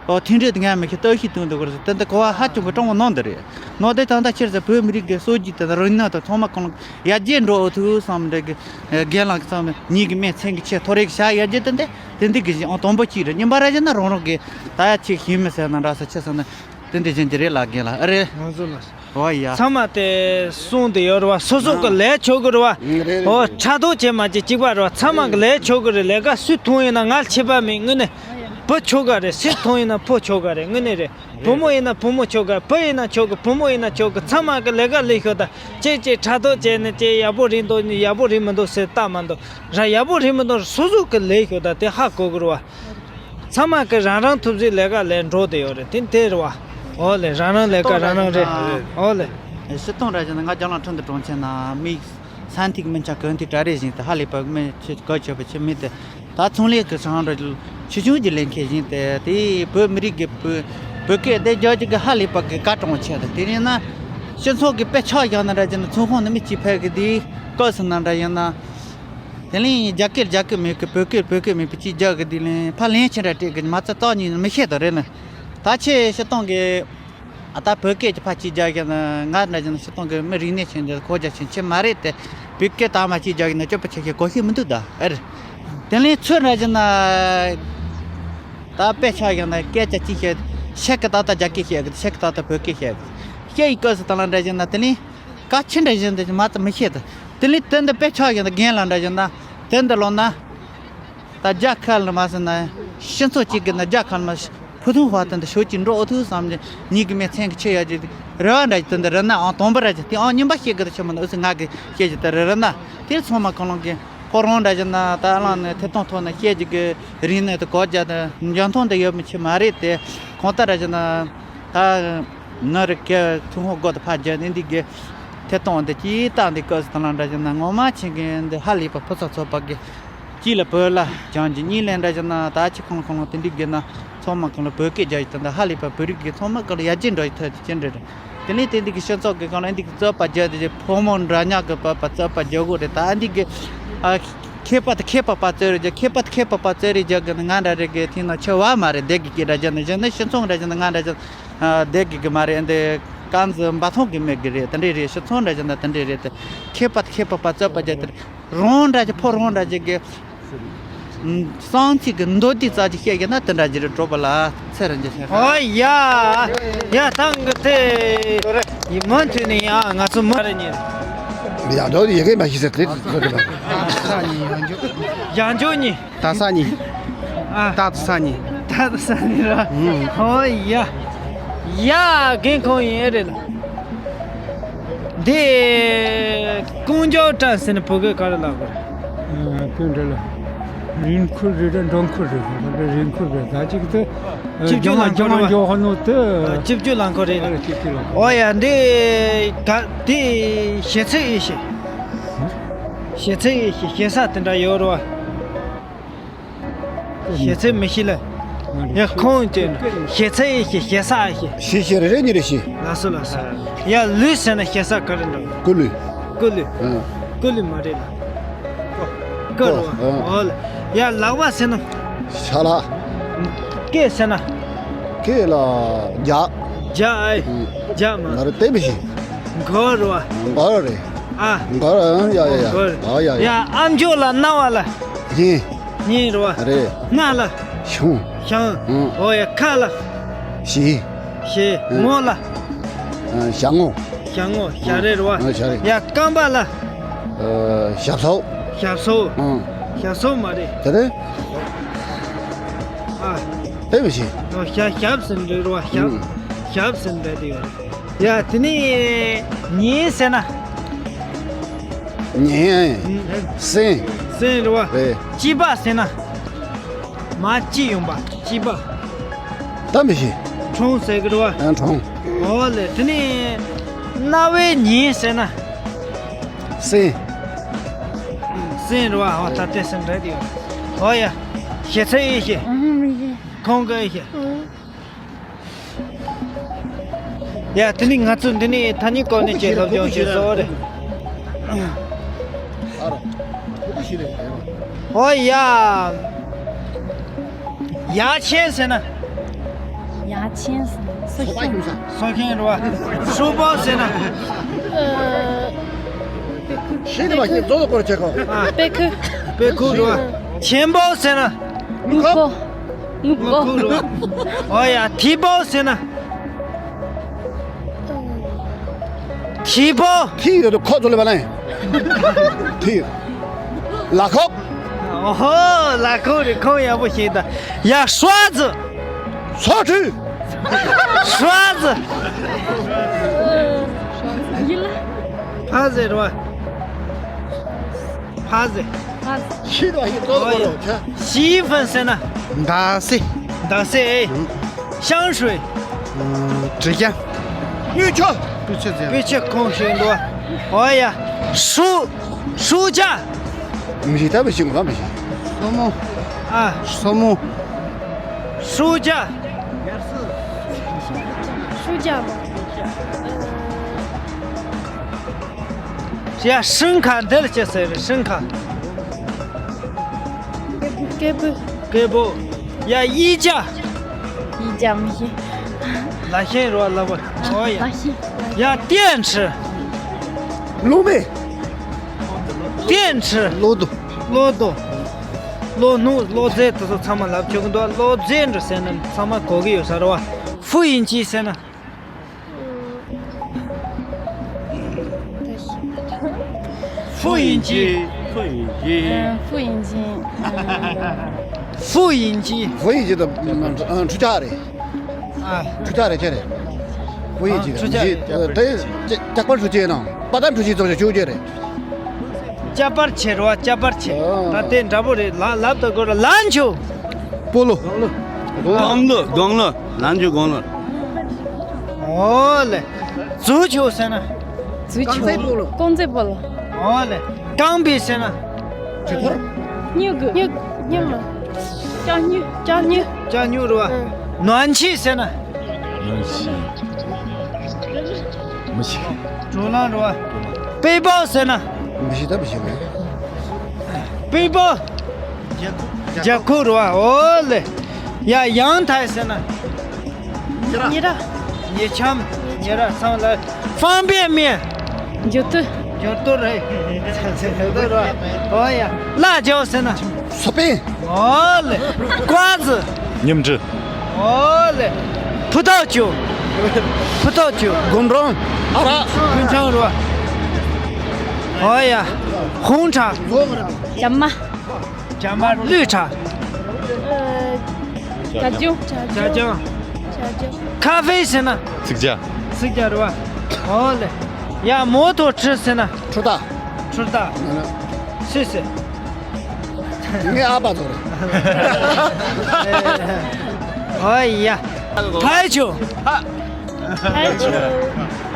ཨོ་མཐུན་སྒྲིལ་དེ་ངས་མི་ཤེས་ལྟོས་ཤིག་བཏོན་འདུག་གོ་རེད། དེ་འདི་གོ་བ་ཧ་ཅང་གི་སྤྲང་བ་གནང་འདི་རེད། ནོ་དེ་ད་ལྟ་ཕྱིར་ཟེར་བོད་མི་རིགས་ཀྱི་སྲོལ་རྒྱུན་དེ་རིག་གནས་དང་ཚང་མ་གང་ཡར་རྒྱས་འགྲོ་ཐུག་བསམ་འདྲ་གི་རྒན་ལགས་ཀྱི་བསམ་ཉིད་ཀྱི་སྨན་མཚན་གྱི་ཆེད་ཐོ་རེ་གི་བྱ་ཡར་རྒྱས་དེ་འདི་དེ་འདི་གི་ཨང་དང་པོ་གཅིག་རེད། གཉིས་པ་ར་ཅན་ན་རང་རང་གི་ད་ཡ་ཆེ་ཤེས་མི་ཟེར་ན་འདྲ་ས་ཆེ་ཟེར་ན། དེ་འདྲ་བཞིན་གྱི་རེད་ལགས་རྒན་ལགས། ཨ་རེད། ང་ཚོ་ལ། ཨོ་ཡ། ཚང་མ་དེ་གསུངས་དེ་ཡོད་རེད་བ། སོ་སོ་གི་ལས་ཆོག་གི་རེད་བ། རེད་རེད། ཨོ་ཕྲག་དོག་བྱེད་མ་བྱེད་གཅིག་པ་རེད་བ། ཚང་མ་གི་ལས་ཆོག་གི་རེད། ལས་ཀ་སུས་མཐོང་ཡིན་ན་ང་ཁྱད་པར་མེད་དངོས་གནས། བུ་ཆོག་ག་རེད། སུས་མཐོང་ཡིན་ན་ཕོ་ཆོག་ག་རེད་དངོས་གནས་རེད། བུ་མོ་ཡིན་ན་བུ་མོ་ཆོག་ག་བུ་ཡིན་ན་ཆོག་གི་བུ་མོ་ཡིན་ན་ཆོག་གི་ཚང་མ་གི་ལས་ཀ་ལས་ཤོག་ད། ཅེ་ཅེ་ཕྲག་དོག་བྱས་ནས་ཅེ་ཡག་པོ་རེད་འདུག་ནི་ཡག་པོ་རེད་མི་འདུག་ཟེར་ལྟ་མ་འདུག་ར། ཡག་པོ་རེད་མི་འདུག་སོ་སོ་གི་ལས་ཤོག་ད་དེ་ཧ་གོ་གི་རེད་བ། ཚང་མ་གི་རང་རང་ཐུབ་ཚོའི་ལས་ཀ་ལས་འགྲོ་བསྡད་ཡོད་རེད། དེ་དེ་རེད་བ། ཨོ་ལེ་རང་རང་ལས་ཀ་རང་རང་རེད། ཨོ་ལེ། སྤྱིར་བཏང་ར་བཞིན་ང་རྒྱང་ལ་ཁྲིན་དུ་གྲོང་ཁྱེར་ན་མི་ས་ཐིག་མི་ཆ་གོན་ཐིག་གྲ་རེ་བཞིན་དུ་ཧ་ལས་པ་མི་ཆེ་གོ་ཆེ་བ་ཆེ་མི་དེ་ད་ཚོང་ལས་ཀྱི་སང་ར་ཆེ་ཆུང་གི་ལས་མཁན་བཞིན་དེ་དེ་བོད་མི་རིགས་ཀྱི་བོད་བོད་སྐད་དེ་རྒྱ་ཆེ་གི་ཧ་ལས་པ་གི་བཀའ་དྲང་ཆེ་དེ་དེ་ནས་ན་སྤྱི་ཚོགས་ཀྱི་དཔེ་ཆ་བཞག་ན་ར་བཞིན་ཚོང་ཁང་ནས་མི་གཅིག་ཕེབས་གི་དེ་སྐབས་སུ་ན་འདྲ་ཡིན་ན། དེ་ལས་རྒྱ་སྐད་རྒྱ་སྐད་མེད་གི་བོད་སྐད་བོད་སྐད་མེད་པའི་ཅིག་རྒྱག་གི་དེ་ལས་ཕ་ལན་ཆེ་འདྲ་སྤྲད་གི་མ་རྩ་རྩ་གཉིས་མི་ཤེས་དོ་རེད་ལ། ད་ཆེ་ཤི་སྟོང་གི་ཨ་ད་བོད་སྐད་ཀྱི་ཕ་ཅིག་རྒྱག་གི་ན་ང་འདྲ་ཅན་ཤི་སྟོང་གི་མི་རིག་གནས་ཆེན་རྒྱ་གོ་རྒྱ་ཆེན་ཆེ་མ་རེད་དེ། བོད་སྐད་དག་མ་ཅིག་རྒྱག་གི་ན་སྤྱོད་པ་ཆེ་ཤེས་གོ་ཤེས་མི་འདུག་ད་ཨེ་རེད། དེ་ལས་ཚུར་འདྲ་ཅན་ད་དཔེ་ཆ་ཡང་ན་སྐད་ཆ་ཅིག་བཤད་ཤེས་གི་ད་ད་རྒྱ་སྐད་བཤད་གི་ཤེས་གི་ད་ད་བོད་སྐད་བཤད་གི་ཤེས་ཡི་སྐབས་སུ་ད་ལ་འདྲ་ཅན་ད་དེ་ལས། བཀའ་ཆེ་འདྲ་བཞིན་དུ་མ་ཙམ་མི་ཤེས་དང་། དེ་ལས་དོན་དུ་དཔེ་ཆ་ཡིན་ན་རྒན་ལགས་འདྲ་བཞིན་ན་དོན་དུ་ལོ་ན། ད་རྒྱ་ཁ་ལ་མ་ཟིན་ན་སྤྱི་ཚོགས་གཅིག་གི་ན་རྒྱ་ཁ་ལ་མ་ཕུ་ཐུང་བ་དོན་དུ་ཤོད་ཀྱི་འགྲོ་ཨོ་ཐུག་བསམ་གྱི་ཉིད་ཀྱི་མི་ཚན་གྱི་ཆེ་ཡ་གྱི་རེ་བ་འདྲ་གྱི་དོན་དུ་རེ་ན་ཨང་དང་པོ་ར་གྱི་དེ་ཨང་གཉིས་པ་ཤེས་གི་དུ་ཆེ་མ་ན་ཨུ་སི་ང་གི་ཤེས་ཀྱི་དུ་རེ་རེ་ན་དེ་ཚང་མ་གང་ལོང་གི་ཁོ་རང་འདྲ་བཞིན་ན་ད་ཨ་ལང་ནི་ཐེ་གཏོང་ཐོག་ན་ཤེས་ཀྱི་གི་རིང་ནས་དུ་གོ་རྒྱ་དུ་འཇོན་ཐང་དུ་ཡོད་མི་ཆེ་མ་རེད་དེ་གང་ལྟར་ར་བཞིན་ན་ད། ནོར་གྱི་ཐུན་མོང་སྒོ་དང་ཕར་བརྒྱབ་ནས་འདི་གི་ཐད་གཏོང་འདི་ཅིག་བཏང་འདི་སྐབས་སུ་དང་ལ་འདྲ་བཞིན་ན་ངོ་མ་ཆེན་གི་འདི་ཧ་ལས་པ་ཕུ་ཚོགས་ཚོགས་པ་གི་གཅིག་ལ་བོད་ལ་བྱང་གི་གཉིས་ལས་འདྲ་བཞིན་ན་ད་ཅི་ཁོང་ཁོང་ལ་དེ་འདི་གི་ན་ཚང་མ་ཁོང་ལ་བོད་སྐད་རྒྱག་ཡི་དེ་འདི་ཧ་ལས་པ་བོད་རིགས་གི་ཚང་མ་ཁོང་ལ་ཡར་རྒྱས་འགྲོ་ཡི་ཐད་དུ་ཅི་འདྲ་རེད། དེ་ནས་དེ་འདི་གི་སྤྱི་ཚོགས་གི་ཁོང་ལ་འདི་གི་རྩོད་པ་རྒྱག་དེ་ཕོ་མོ་འདྲ་མཉམ་གི་བབ་པ་རྩོད་པ་རྒྱག་དགོས་རེད། ད་འདི་གི་ཨ་མཁས་པ་དང་མཁས་པ་པ་རྩོད་རེས་རྒྱག་མཁས་པ་དང་མཁས་པ་པ་རྩོད་རེས་རྒྱག་གི་ན་ང་འདྲ་རེད་གི་ཐེངས་ན་ཆེ་བ་མ་རེད། སྡེ་གི་གི་འདྲ་རྒྱག་ན་གཞན་ནི་སྤྱི་ཚོགས་འདྲ་རྒྱག་ན་ང་འདྲ་རྒྱག་བསྡད་དགོས་ཀྱི་མ་རེད། འདི་རྐང་འཛིན་འབའ་ཐོག་གི་མེད་ཀྱི་རེད། དེ་འདྲས་རེད། སྤྱི་ཚོགས་འདྲ་བྱས་ན་དེ་འདྲས་རེད་དེ། མཁས་པ་མཁས་པ་པ་རྩོད་པ་བརྒྱབ་དེ་རང་འདྲ་ཅིག་ཕོ་རང་འདྲ་ཅིག་གི་གསང་ཚིག་གི་མདོ་སྡེ་རྩ་ཅིག་བཤད་ཀྱི་ན་དེ་འདྲ་ཅིག་རེད། གྲོགས་པོ་ལ་ཚེ་རིང་ཅིག་བཤད། ཨོ་ཡ་ཡ་ཐང་གི་ཚེ་ཡི་མུ་མཐུད་ནས་ཡང་ང་ཚོ་མུ་རེ་ཉིན་ཡ་འགྲོ་ཡི་གེ་མ་ཤེས་ཟེར་དེ་ཚོ་དེ་ལ་ཡང་འཇོག་ཉིན། ད་ས་ནི། ཨ། ད་ས་ནི། ད་ས་ནི་ར། ཨོ་ཡ། ཡ་རྒན་ཁོང་ཡིན་ཨེ་རེད་ལ། འདི་ཀུན་འཇོག་བཀྲ་ཟེར་ནི་བོད་སྐད་ག་རེ་ལབ་དགོས། ཀུན་འདྲ་ལ། རིན་ཁུར་རེད་ར་འགྲོ་ཁུར་རེད། ད་རིན་ཁུར་རེད། ད་ཅིག་ཏུ་ཅིབ་ཅུ་ལང་ཁོ་རེད། ཇོ་ཧོ་ནོ་ཏུ་ཅིབ་ཅུ་ལང་ཁོ་རེད། ཨ་ཅིབ་ཅུ་ལང་ཁོ། ཨོ་ཡ། འདི་ག་དེ་ཞེ་ཚིག་ཡེ་ཤེས། ཞེ་ཚིག་ཡེ་ཤེས་ཞེ་ས་དེ་འདྲ་ཡོད་རེད་བ། ཞེ་ཚིག་མི་ཤེས་ལ། ཡ་ཁོང་ཅན་ཞེ་ཚིག་ཡེ་ཤེས་ཞེ་ས་ཡེ་ཤེས། ཞེ་ཞེ་རེ་རེ་གཉིས་རེ་ཞེས། ལགས་སོ་ལགས་སོ། ཡ་ལུས་ཟེར་ན་ཞེ་ས་ག་རེ་འདྲ། སྐུ་ལུས། སྐུ་ལུས། ཨ། སྐུ་ལུས་མ་རེད་ལ། ཀ་རོ། ཨ། ཨོ་ལ། ཡ་ལག་པ་ཟེར་ན། ཤ་ལག། སྐེ་ཟེར་ན། སྐེ་ལ་རྒྱག་རྒྱག་ཨེ། ཨུ། རྒྱག་མ། ང་རེ་བལྟས་མི་ཤེས། མགོ་རོ། མགོ་རེད། ཨ། མགོ་རེད། ཡ་ཡ་ཡ། མགོ་རེད། ཨ་ཡ་ཡ། ཡ་ཨམ་ཅོག་ལ་རྣ་བ་ལ། སྙིང་། སྙིང་རོ། རེད། སྣ་ལ། ཤོང་། ཤང་། ཨུ། ཨོ་ཡ་ཁ་ལ། ཞི། ཞི། ཨུ། ངོ་ལ། ཨ། ཞ་ངོ། ཞ་ངོ་ཞ་རེད་རོ། ཨ། ཞ་རེད། ཡ་རྐང་པ་ལ། ཨ། ཞབས་སོ། ཞབས་སོ། ཨ། ཞབས་སོ་མ་རེད། དེ་རེད། ཨ། དེ་མི་ཤེས། ཨ། ཞབས་ཞབས་ཟེར་འདྲ་རོ། ཞབས། ཨ། ཞབས་ཟེར་འདྲ་དེ་ཡོད། ཡ་དེ་ནི་ཉིན་ཟེར་ན། ཉིན། ཨ། སེང་། སེང་རོ། རེད། སྐྱིད་པ་ཟེར་ན། མ་སྐྱིད་ཡོང་པ་སྐྱིད་པ། ད་མི་ཤེས། གྲོང་ཟེར་གི་རེད་བ། ཨ། གྲོང་། ཨོ་ལེ། དེ་ནི་རྣ་བའི་ཉིན་ཟེར་ན། སེང་། སེང་རེད་བ། ཨོ་ད་དེ་སེང་རེད་དེ། ཨོ་ཡ། ཞེ་ཚིག་ཡེ་ཤེས། ཨ། མི་ཤེས། ཁོང་གི་ཡེ་ཤེས། ཨ། ཡ་དེ་ནི་ང་ཚོ་འདི་ནི་ཐ་སྙད་གོ་གནས་ཅན་སློབ་སྦྱོང་བྱེད་ས་རེད། ཨོ་ཡ། ཡ་ཆེན་ཟེར་ན། ཡ་ཆེན་ཟེར་ན་སོ་ཤིང་། སོ་ཤིང་རེད་བ། ཧྲུལ་པོ་ཟེར་ན། ཨ། ཤེས་ནི་མ་ཤེས་རྫོགས་སྐོར་བྱེད་གོ། ཨ། དཔེ་ཁུ། དཔེ་ཁུ་རེད་བ། ཆེན་པོ་ཟེར་ན། དངུལ་ཁོ། དངུལ་ཁོ། དངུལ་ཁོ་རེད་བ། ཨོ་ཡ། མཐིལ་པོ་ཟེར་ན། མཐིལ་པོ། མཐིལ་ཡོད་དུ་ཁོག་ཚོ་ལེ་བ་ལེ། མཐིལ། ལ་ཁོག། ཨོ་ཧོ། ལ་ཁོག་རེད། ཁོང་ཡག་པོ་ཤེས་ད། ཡ་ཧྲ་ཙི། སོ་ཁྲུ། ཧྲ་ཙི། ཡི་ལ། ཕ་ཟེར་བ། ཕ་ཟེར། ཕ་ཟེར། ཤི་རོ་ཡི་ཏོ་ལོ་ལོ་ཆ། ཞི་ཧྥན་ཟེར་ན། མདའ་སེ། མདའ་སེ། ཨེ། ཤང་ཧྲུའེ། ཨ། དྲི་རྒྱ། སྤོས་ཆུ། སྤོས་ཆུ་ཟེར། སྤོས་ཆུ་ཁོང་ཤེས་འདུག་ཨོ་ཡ། ཧྲུ། ཧྲུ་ཅ། མི་ཤེས། ད་མི་ཤེས། ང་མི་ཤེས། སོ་མོ། ཨ། སོ་མོ། ཧྲུ་ཅ། ཧྲུ་ཅ་མོ། ཡ་ཧྲིན་ཁ་འདི་ལ་ཅི་ཟེར་རེད། ཧྲིན་ཁ། སྐད་པུ། སྐད་པུ། ཡ་ཡི་ཅ། ཡི་ཅ་མི་ཤེས། ལ་ཤེན་རོ་ལ་བ། ཨོ་ཡ། ལ་ཤེན། ཡ་ཏེན་ཁྲི། ལུ་མེ། ཏེན་ཁྲི། ལོ་དུ། ལོ་དུ། ལོ་ནུ་ལོ་ཙེ་དེ་ཚོ་ཚང་མ་ལབ་ཆོག་གི་འདུག་ལོ་ཙེ་འདྲ་ཟེར་ན་ཚང་མ་གོ་གི་ཡོད་ས་རེད་བ། ཧྥུ་ཡིན་ཅི་ཟེར་ན། 复印机。 复印机。 ཨ། 复印机། 复印机། 复印机 དང་འཕྲུལ་ཆས་རེད། ཨ། འཕྲུལ་ཆས་རེད། ཅི་རེད། 复印机། ཨ། འཕྲུལ་ཆས་རེད། དེ་ཀྱག་པར་འཕྲུལ་ཆས་ནང་པ་ཏམ་འཕྲུལ་ཆས་ཚོགས་ཆུ་ཆུ་རེད། ཀྱག་པར་ཆས་རེད་བ། ཀྱག་པར་ཆས། ཨ། ད་དེ་འདྲ་པོ་རེད། ལ་ལབ་ད་གོ་ར། 篮球། 波路། དགུང་ལོ། དགུང་ལོ། 篮球དགུང་ལོ། ཨོ་ལེ། 足球 ཟེར་ན། 足球། 光子波路། 光子波路། ཨོ་ལེ། རྐང་པའི་ཟེར་ན། སྨྱུ་གུ། སྨྱུ་གུ། སྨྱུ་གུ། ལྕགས་སྨྱུ། ལྕགས་སྨྱུ། ལྕགས་སྨྱུ་རེད་བ། ཨང་། 暖气 ཟེར་ན། 暖气། མི་ཤེས། བགྲོ་གླེང་རེད་བ། 背包 ཟེར་ན། མི་ཤེས། ད་མི་ཤེས་མེད། 背包། རྒྱབ་ཁུག་རེད་བ། ཨོ་ལེ། ཡ་阳台 ཟེར་ན། ཉེ་ར། ཉེ་ཆམ། ཉེ་ར་ཚང་ལ། 方便面། འགྱུར་རྡོ། འགྱུར་རྡོ་རེད། འགྱུར་རྡོ་རེད་བ། ཨོ་ཡ། 辣椒 ཟེར་ན། སོ་པན། ཨོ་ལེ། 瓜子། སྙིམ་གྲི། ཨོ་ལེ། 葡萄酒། 葡萄酒། དགོང་གྲོང་། ཨ་རག། ཀུན་ཆང་རོ། ཨོ་ཡ། 红茶། ཇ་མ། ཇ་མ། 绿茶། ཨ། ཇ་ལྗང་། ཇ་ལྗང་། 咖啡 ཟེར་ན། 自家། 自家 རོ། ཨོ་ལེ། ཡ། 摩托车 ཟེར་ན། 车大། 车大། 是是། ངའི་ཨ་ཕ་ཚོ་རེད། ཨོ་ཡ། ཕ་ཆུ།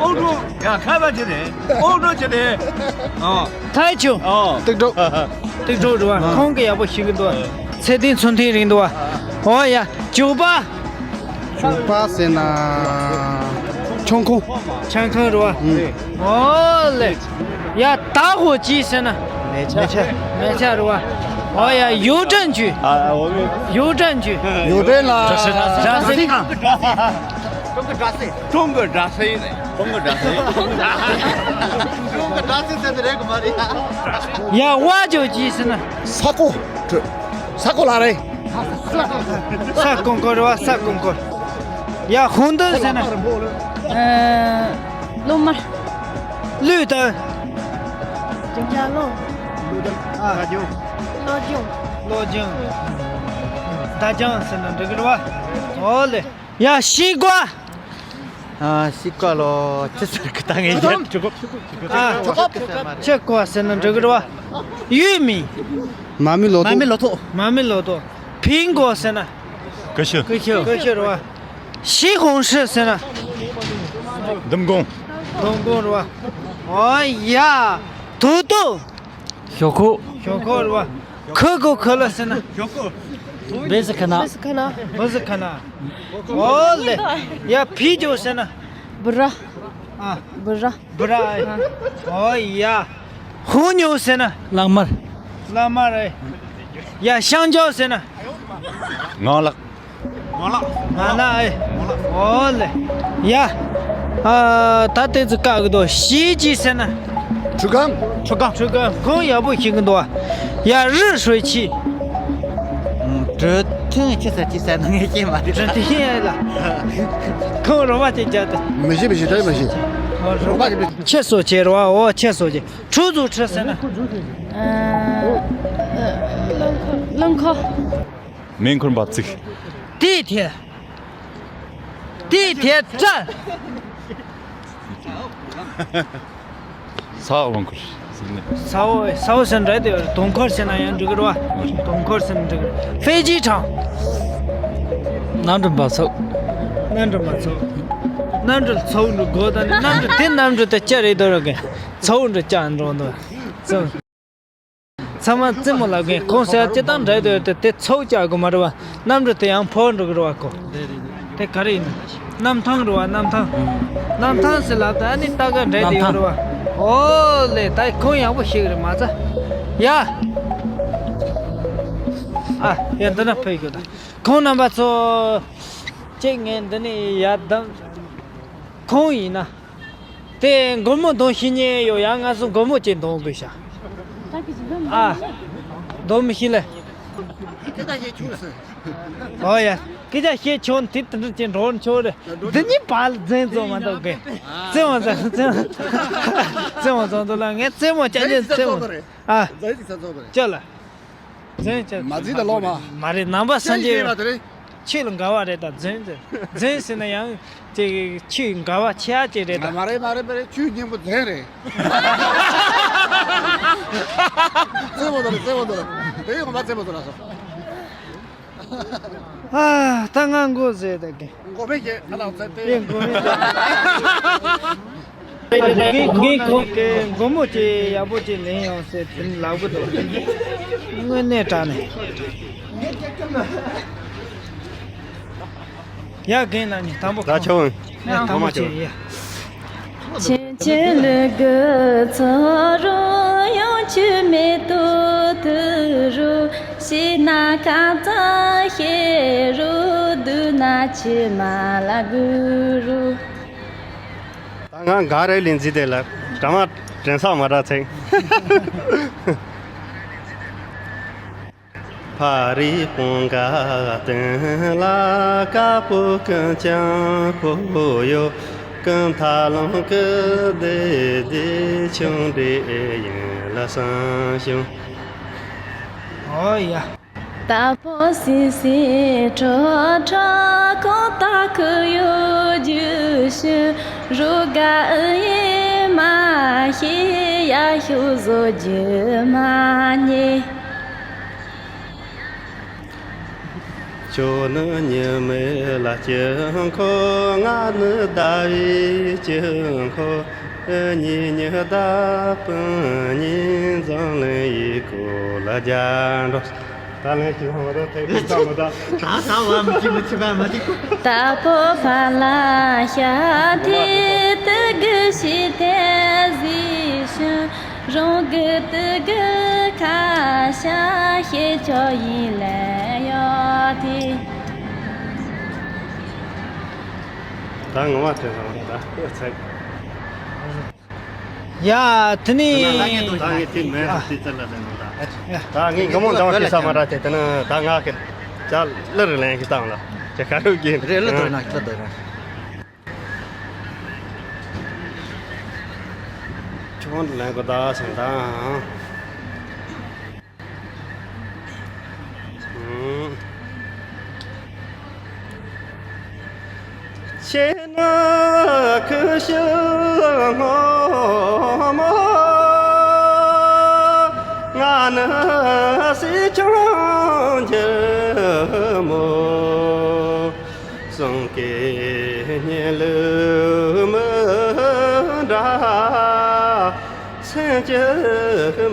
ཨོ་འགྲོ། ཡ་ཁ་པ་ཅི་རེད། ཨོ་འགྲོ་ཅི་རེད། ཨོ། ཕ་ཆུ། ཨོ། ཏིག་ཏོག་ཏིག་ཏོག་འགྲོ་བ། ཁོང་གི་ཡག་པོ་ཤེས་ཀྱི་འདུག་ཚེ་ཏིང་ཚུལ་ཐིང་རིང་འདུག་ཨོ་ཡ། ཇོ་པ། ཇོ་པ་ཟེར་ན། ཆང་ཁང་། ཆང་ཁང་རེད་བ། ཨོ་ལེ། ཡ་ད་ཧོ་ཅི་ཟེར་ན། མེ་ཆ། མེ་ཆ་རེད་བ། ཨོ་ཡ་ཡུའུ་ཀྲན་ཅུས། ཨ་ཨ་འོ་མེ། ཡུའུ་ཀྲན་ཅུས། ཡུའུ་ཀྲན་ལ། ཀྲ་སེ་ཀྲ་སེ། ཀྲུང་གོ་ཀྲ་སེ། ཀྲུང་གོ་ཀྲ་སེ། ཀྲུང་གོ་ཀྲ་སེ་ཟེར་དེ་རེད་གོ་མ་རེད། ཡ་ཝ་ཇོ་ཅི་ཟེར་ན། ས་ཀོ། ས་ཀོ་ལ་རེད། ས་ཀོང་ཀོར་བ། ས་ཀོང་ཀོར། ཡ་ཧུང་ཏི་ཟེར་ན། ཨ། གློ་དམར། ལུས་དང་། ཅང་ལོ། ཨ། གློ་ལྗང་། གློ་ལྗང་། ད་ལྗང་ཟེར་ན་འགྲིག་གི་རེད་བ། ཨོ་ལེ། ཡ་ཤི་ཀ། ཨ། ཤི་ཀ་ལོ་ཅི་ཟེར་གི་ད་ངས་ཡིན། ཨ། ཆི་ཀ་ཟེར་ན་འགྲིག་གི་རེད་བ། ཡུས་མི། མ་མི་ལོ་ཏོ། མ་མི་ལོ་ཏོ། མ་མི་ལོ་ཏོ། ཕིང་གོ་ཟེར་ན། ཀུ་ཤུ། ཀུ་ཤུ། ཀུ་ཤུ་རེད་བ། ཤི་ཧོང་ཧྲི་ཟེར་ན། ལྡུམ་གོང་། ལྡུམ་གོང་རེད་བ། ཨོ་ཡ། དུ་དུ། ཞོག་ཁོག་ཞོག་ཁོག་རེད་བ། ཁུ་ཁུ་ཁུ་ལ་ཟེར་ན། བེ་སི་ཁ་ན། བེ་སི་ཁ་ན། བེ་སི་ཁ་ན། ཨོ་ལེ། ཡ་ཕི་ཇོ་ཟེར་ན། བུ་ར། ཨ། བུ་ར། བུ་ར། ཨོ་ཡ། ཧུ་ཉོ་ཟེར་ན། གླང་དམར། གླང་དམར་ཨེ། ཡ་ཤང་ཇོ་ཟེར་ན། ངང་ལགས། ང་ལགས། ང་ལགས་ཨེ། ཨོ་ལེ། ཡ། ཨ། ད་ལྟའི་ཚུ་བཀག་གི་འདུག་ཤི་ཅི་ཟེར་ན། ཁྲུ་གམ། ཁྲུ་གམ། ཁྲུ་གམ་ཁོང་ཡག་པོ་ཤེས་ཀྱི་འདུག་ཡ་རི་ཧྲོས་ཆི། གྲུ་ཐེན་ཆི་ཟེར་ཅི་ཟེར་ན་ངས་ཤེས་མ་རེད། གྲུ་ཐེན་ལ། ཁོང་རོ་མ་ཅིག་བརྒྱབ་དེ། མི་ཤེས་མི་ཤེས་ད་མི་ཤེས། རོ་མ་ཅིག་ཁྱེད་སོ་ཆེ་རོ་ཨོ་ཁྱེད་སོ་ཆེ། ཁྲུ་ཚུ་ཁྲུ་ཟེར་ན། ཨ། རླངས་འཁོར། རླངས་འཁོར། མེ་འཁོར་འབབ་ཚིགས། དེའི་ཐད། དེའི་ཐད་སྐྲ། ས་འོག་རླངས་འཁོར། ས་འོག་ས་འོག་ཟེར་འདྲ་དེ་དུང་འཁོར་ཟེར་ན་ཡང་འགྲིག་གི་རེད་བ། དུང་འཁོར་ཟེར་ན་འགྲིག་གི་རེད། ཧྥེ་ཇི་ཁྲང་། གནམ་གྲུ་འབབ་ཚུགས། གནམ་གྲུ་འབབ་ཚུགས། གནམ་གྲུ་ཚུགས་འགྲོ་དགོས་ད་ནི་གནམ་གྲུ་དེ་གནམ་གྲུ་དེ་ལྕགས་རེད་དོ་ར་གི་ཚུགས་འགྲོ་ལྕགས་འགྲོ་འདུག་ཚང་མ་རྩེད་མོ་ལབ་མཁན་ཁོང་ཟེར་སྤྱི་བཏང་འདྲ་དེ་དེ་ཚོགས་བཅག་དགོས་མ་རེད་བ། གནམ་གྲུ་དེ་ཡང་འཕུར་འགྲོ་གི་རེད་བ་ཁོ། དེ་ག་རེ་ཡིན། གནམ་ཐང་རེད་བ་གནམ་ཐང་། གནམ་ཐང་ཟེར་ལབ་ད་ཨ་ནི་ལྟ་ག་འདྲ་དེ་ཡོད་རེད་བ། ཨོ་ལེ་ད་ཁོང་ཡག་པོ་ཤེས་གི་རེད་མ་ཚ། ཡ། ཨ་ཡ་འདི་ན་ཕེབས་དགོས་ད། ཁོང་རྣམ་པ་ཚོ། གཅིག་ངས་འདི་ནས་ཡར་བསྡམས། ཁོང་ཡིན་ན། དེ་སྒོར་མོ་འདོན་ཤེས་མཁན་ཡོད་ཡ། ང་ཚོ་སྒོར་མོ་ཅིག་འདོན་དགོས་ཤག་ཨ། འདོན་མི་ཤེས་ལེ། སྐད་ཆ་བཤད་ཆོག་ཟེར། ཨོ་ཡ། སྐད་ཆ་བཤད་ཆོག་དེ་དེ་འདྲ་ཅིག་འགྲོ་ཆོག་རེད། འདི་གཉིས་བར་ལ་འཛེམ་བཙོག་མ་གཏོགས་གི། རྩེད་མོ་རྩེ་རྩེད་མོ་རྩེད་མོ་རྩེ་འདུག་ལ་ངས་རྩེད་མོ་བྱ་ཉན་རྩེད་མོ། ཨ། ཅོ་ལ། འཛིན་བྱས། མ་འཛིན་ད་ལོག་མ། མ་རེད་ནང་པ་སངས་རྒྱས། ཆོས་ལ་འགལ་བ་རེད་ད་འཛིན་ཟེར། འཛིན་ཟེར་ན་ཡང་ཅིག་ཆོས་འགལ་བ་ཆེ་ཡ་ཅིག་རེད་ད། མ་རེད་མ་རེད་མ་རེད། ཆོས་སྙིང་པོ་འཛིན་རེད། རྩེད་མོ་དང་རྩེད་མོ་དང་དེ་ཡོང་མ་རྩེད་མོ་དང་ལ་སོ། ཨ་ད་ང་མགོ་ཟེར་ད་གི། མགོ་མེད་ཀྱི་ཨ་ལགས་ཚེ་ཏེ། ངས་མགོ་མེད་ཀྱི། ངས་ཁོང་གི་མགོ་མོ་ཅིག་ཡག་པོ་ཅིག་ལེན་ཡོང་ཟེར་དེ་ལབ་གི་འདུག་དངོས་གནས་དྲང་ནས། ཡ་རྒན་ལགས་ནི་དང་པོ་ད་ཁོང་ཆོག་ཡ་དང་པོ་ཆོག་ཡ། ཆེན་ཆེན་ལུ་གུ་ཚོ་རུ་ཡོང་ཆུ་མེ་ཏོ་དུ་རུ་ཤི་ན་ཁ་ཚ་ཤེ་རུ་དུ་ན་ཆི་མ་ལ་གུ་རུ། ད་ང་ག་རེ་ལིན་ཛི་དེ་ལ་གྲ་མ་དྲན་ས་མ་ར་ཚེ། ཕ་རི་པོང་ག་སྟེང་ལ་ཀ་པོ་ཀུན་ཅང་ཕོ་ཡོ་ཀུན་ཐ་ལོང་ཀི་དེ་དེ་ཆུང་འདྲེ་ཡིན་ལ་སང་ཞུང་། ཨོ་ཡ། ད་པོ་སི་སི་ཁྲོ་ཁྲོ་ཁོ་ད་ཁུ་ཡོ་ཇུ་ཤུ་རུ་ག་ཨི་མ་ཤི་ཡ་ཤུ་ཟོ་ཇུ་མ་ཉེ། ཁྱོད་ནི་ཉི་མའི་ལ་དཀྱིལ་འཁོར། ང་ནི་ཟླ་བའི་དཀྱིལ་འཁོར། གཉིས་ཉིད་ཟླ་སྤུན་གཉིས། འཛམ་གླིང་ཡུལ་སྐོར་ལ་རྒྱ་འགྲོ། ད་ལན་ཞིག་ཧང་ད་ཐེག་པའི་ས་མོ་ད། ད་ད་བ་མི་ཅི་མི་ཅི་བ་མ་ཅི་ཀུ། ད་པོ་ཕ་ལ་ཤ་དེ་དུ་གུ་ཤི་དེ་ཟི་ཤུ། རང་གི་དུ་གུ་ཁ་ཤ་ཤེས་ཆོག་ཡིན་ལེ་ཡོད་དེ། ད་ངོ་མ་ཐོན་སོང་། ད་ཨོ་ཚེག་ཡ། དེ་ནི། ད་ངས་དེ་མེད་དེ་ཚར་ལ་ལེན་ནོ་ད། ད་ངས་དགའ་མོ་འདང་གི་ས་མ་ར་དེ་དེ་ནི་ད་ང་གི་ཅག་ལི་རི་ལེན་གི་བཏང་ལ་ཅག་ཁ་རུ་གི་རེ་ལི་དོ་ན་ལི་དོ་ར། ཁྱོད་ལེན་གོ་ད་སེང་ད། ཁྱེད་ནི་ཁུ་ཤི་སྔོན་མོ། ང་ནི་སྲིད་ཆུང་འགྱུར་མོ། གསུང་སྐད་སྙན་ལུགས་མི་འདྲ། སེམས་ཀྱི་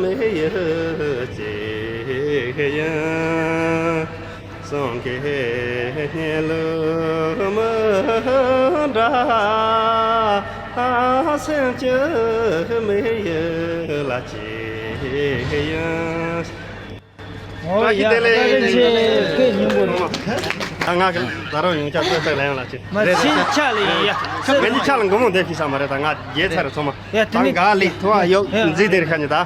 མི་ཡུལ་གཅིག་ཡིན། གསུང་སྐད་སྙན་ལུགས་མི་འདྲ། སེམས་ཀྱི་མི་ཡུལ་ལ་གཅིག་ཡིན། ཨོ་བཀྲ་ཤིས་བདེ་ལེགས། ཡ་བཀྲ་ཤིས་བདེ་ལེགས། ང་གི་ད་རུང་ཡོང་ཆ་ཏོག་ཙམ་ལེན་ཡོང་ལ་ཅི། མ་ཕྱིན་ཆ་ལ་ཡིན་ཡ། ངེད་ཀྱི་ཆ་ལ་མགོ་མོ་འདེབས་ཤེས་ས་མ་རེད། ད་ང་རྒྱལ་ཚར་རེད་ཚང་མ། ཡ་དེ་ད་ནི་འགའ་ལི་ཐུ་བ་ཡོད་ཡ། འཛི་དེར་ཁ་ཉི་ད།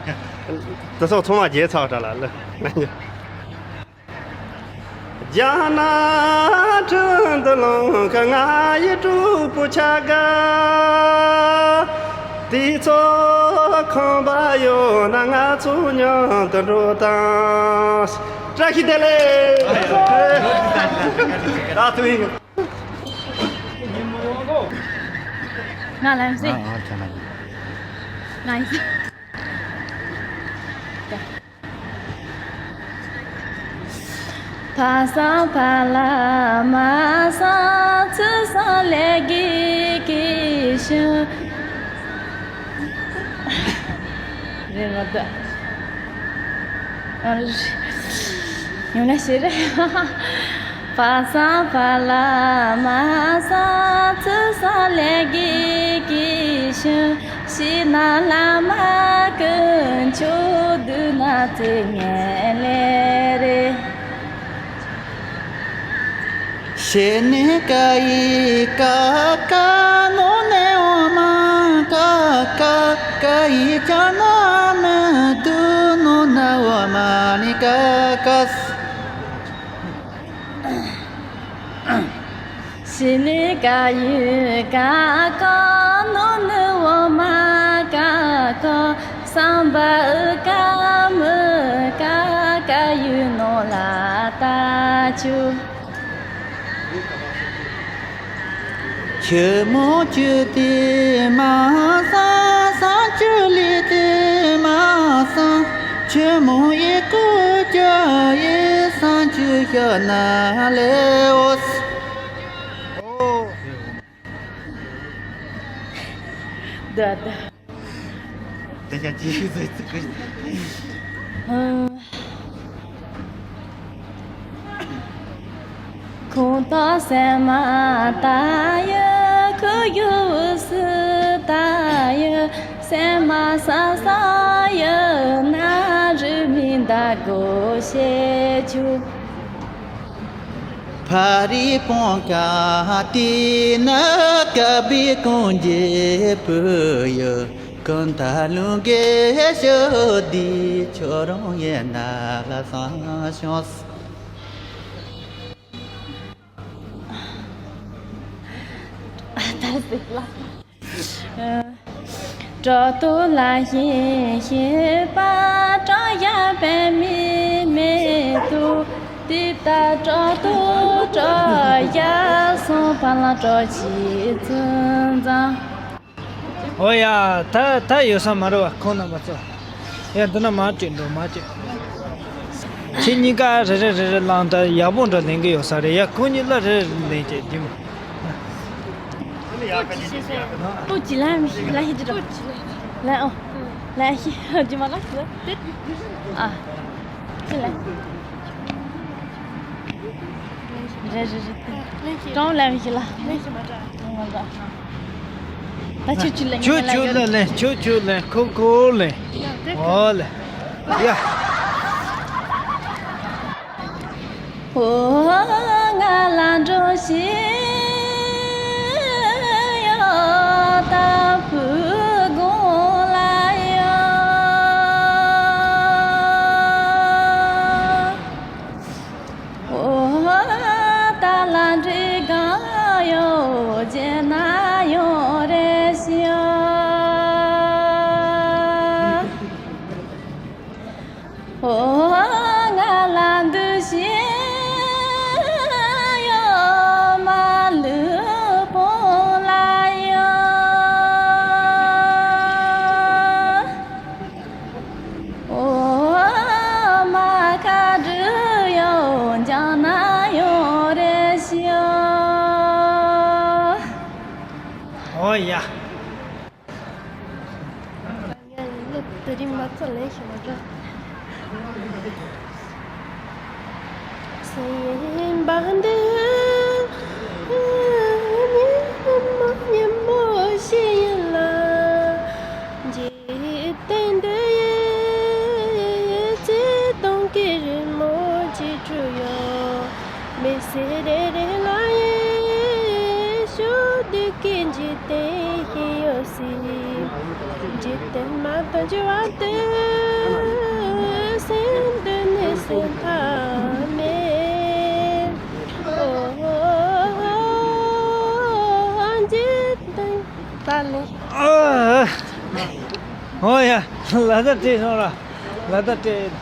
དེ་ཚོ་ཚང་མ་རྒྱལ་ཚར་བ་འདྲ་ལ་ལ། རྒྱ་ནག་ཁྲིན་ཏུ་ལུང་གི་ང་ཡི་གྲོགས་པོ་ཆ་ག་དེ་ཚོ་ཁང་པ་ཡོད་ན་ང་ཚོ་མཉམ་དུ་འགྲོ་དང་། བཀྲ་ཤིས་བདེ་ལེགས། ད་ཐུག་ཡིན། ང་ལ་ཡང་སྲིད། ང་ཡིན། ཕ་སངས་ཕ་ལ་མ་སངས་ཚུལ་སངས་ལས་དགེ་གི་ཤུ། རེད་མ་ད། ཨ་རེད། ཡོང་ན་ཤེས་རེད། ཕ་སངས་ཕ་ལ་མ་སངས་ཚུལ་སངས་ལས་དགེ་གི་ཤུ། ཤི་ན་བླ་མ་ཀུན་མཆོག་སྡུག་ན་ཚེ་ངན་ལས་རེ། ཤེས་ནི་ཀ་ཡི་ཀ་ཀ་ནོ་ནེ་འོ་མ་ཀ་ཀ་ཀ་ཡི་ཅ་ན་མི་དུ་ནོ་ན་འོ་མ་ནི་ཀ་ཀ། ཤི་ནི་ཀ་ཡི་ཀ་ཀ་ནོ་ནི་འོ་མ་ཀ་ཀ། སམ་བ་ཨི་ཀ་མི་ཀ་ཀ་ཡུ་ནོ་ལ་ཏ་ཆུ། ཆུ་མོ་ཆུ་དེ་མ་སང་སང་ཆུ་ལི་དེ་མ་སང་ཆུ་མོ་ཡི་ཀུ་ཅ་ཡི་སང་ཆུ་ཤ་ན་ལེ་འོ། ད་ད། དེ་ཀྱང་ཅི་ཞིག་ཟེར་ཚིག་གི། ཁོང་དང་སེམས་མ་ད་ཡི་ཁུ་ཡུ་སི་ད་ཡི་སེམས་མ་ས་ས་ཡི་ན་རི་མི་ད་གོ་ཤེ་ཆུ། ཕ་རི་པོང་ཀ་ཏི་ན་ཀ་བི་ཀོང་ཇེ་པུ་ཡོ་ཀོན་ཐ་ལུང་གེ་ཤོ་དི་ཆོ་རོང་ཡེ་ན་ལ་སང་ཤོང་། ད་ཟིག་ལ། གྲོགས་ཏོ་ལ་ཞེན་ཞེན་པ། གྲོགས་ཡ་པད་མི་མེད་དུ། དེ་ལྟ་གྲོགས་ཏོ་གྲོགས་ཡ་སོང་པ་ལ་གྲོགས་ཅི་ཙུན་ཙང་། ཨོ་ཡ། ད་ད་ཡོད་ས་མ་རེད་བ། ཁོང་རྣམ་པ་ཚོ། ཡ་འདི་ན་མ་བྲིས་འགྲོ་མ་བྲིས། ཁྱེད་གཉིས་ཀ་རེ་རེ་རེ་རེ་བླངས་ད་ཡག་པོ་འདྲ་ལེན་གི་ཡོད་ས་རེད་ཡ། ཁོ་གཉིས་ལ་རེ་རེ་ལེན་ཀྱི་འདི་མ། ཏོ་ཅི་ལ་མི་ཤི་ལ་ཧི་ཏི་རོ། ལ་ཨོ། ལ་ཧི་ཏི་མ་ལ་ཤི་ལ། ཨ། ཅི་ལ། རེ་རེ་རེ་ཏི། ཀྲོང་ལ་མི་ཤི་ལ། ད་ཆུ་ཆུ་ལ་ཆུ་ཆུ་ལ་ལེན། ཆུ་ཆུ་ལེན། ཁོ་ཁོ་ལེན། ཨོ་ལེ། ཡ། ཨོ་ང་ལ་འགྲོ་ཞིག་ཡོད་ད་བུ་དགོང་ལ་ཡོད། ཨོ་ད་ལ་འདྲེ་གང་ཡོད་རྗེས་ན་ཡོད་རེ་ཞིག་ཨོ་ང་ལ་འདུ་ཤེས་ཡོད་མ་ལུས་ཕུང་ལ་ཡོད། ཨོ་མ་ཁ་འདྲུ་ཡོད་འཇང་ན་ཡོད་རེ་ཞིག་ཨོ་ཡ། ང་ཡིན་ན་དེ་རིང་མ་ཚོ་ལེན་ཞིག་མ་འགྲོ། སེམས་པ་འདི་ཉིན་མོ་ཉིན་མོ་ཞིག་ཡིན་ལ། འཇིག་རྟེན་འདི་ཡི་ཚེ་སྟོང་གི་རི་མོ་ཅིག་བྲུས་ཡོད། མི་ཚེ་རེ་རེ་ལ་ཡི་ཕྱོགས་བདུན་གྱི་འཇིག་རྟེན་ཞིག་ཡོད་སྲིད། འཇིག་རྟེན་མ་དང་འགྱུར་བ་དེ་སེམས་འདི་ནི་སེམས་ཐག་མེད། ཨོ་འཇིག་རྟེན་ད་ལེ། ཨོ་ཡ། ལ་ད་བྲེལ་སོང་ར། ལ་ད་བྲེལ།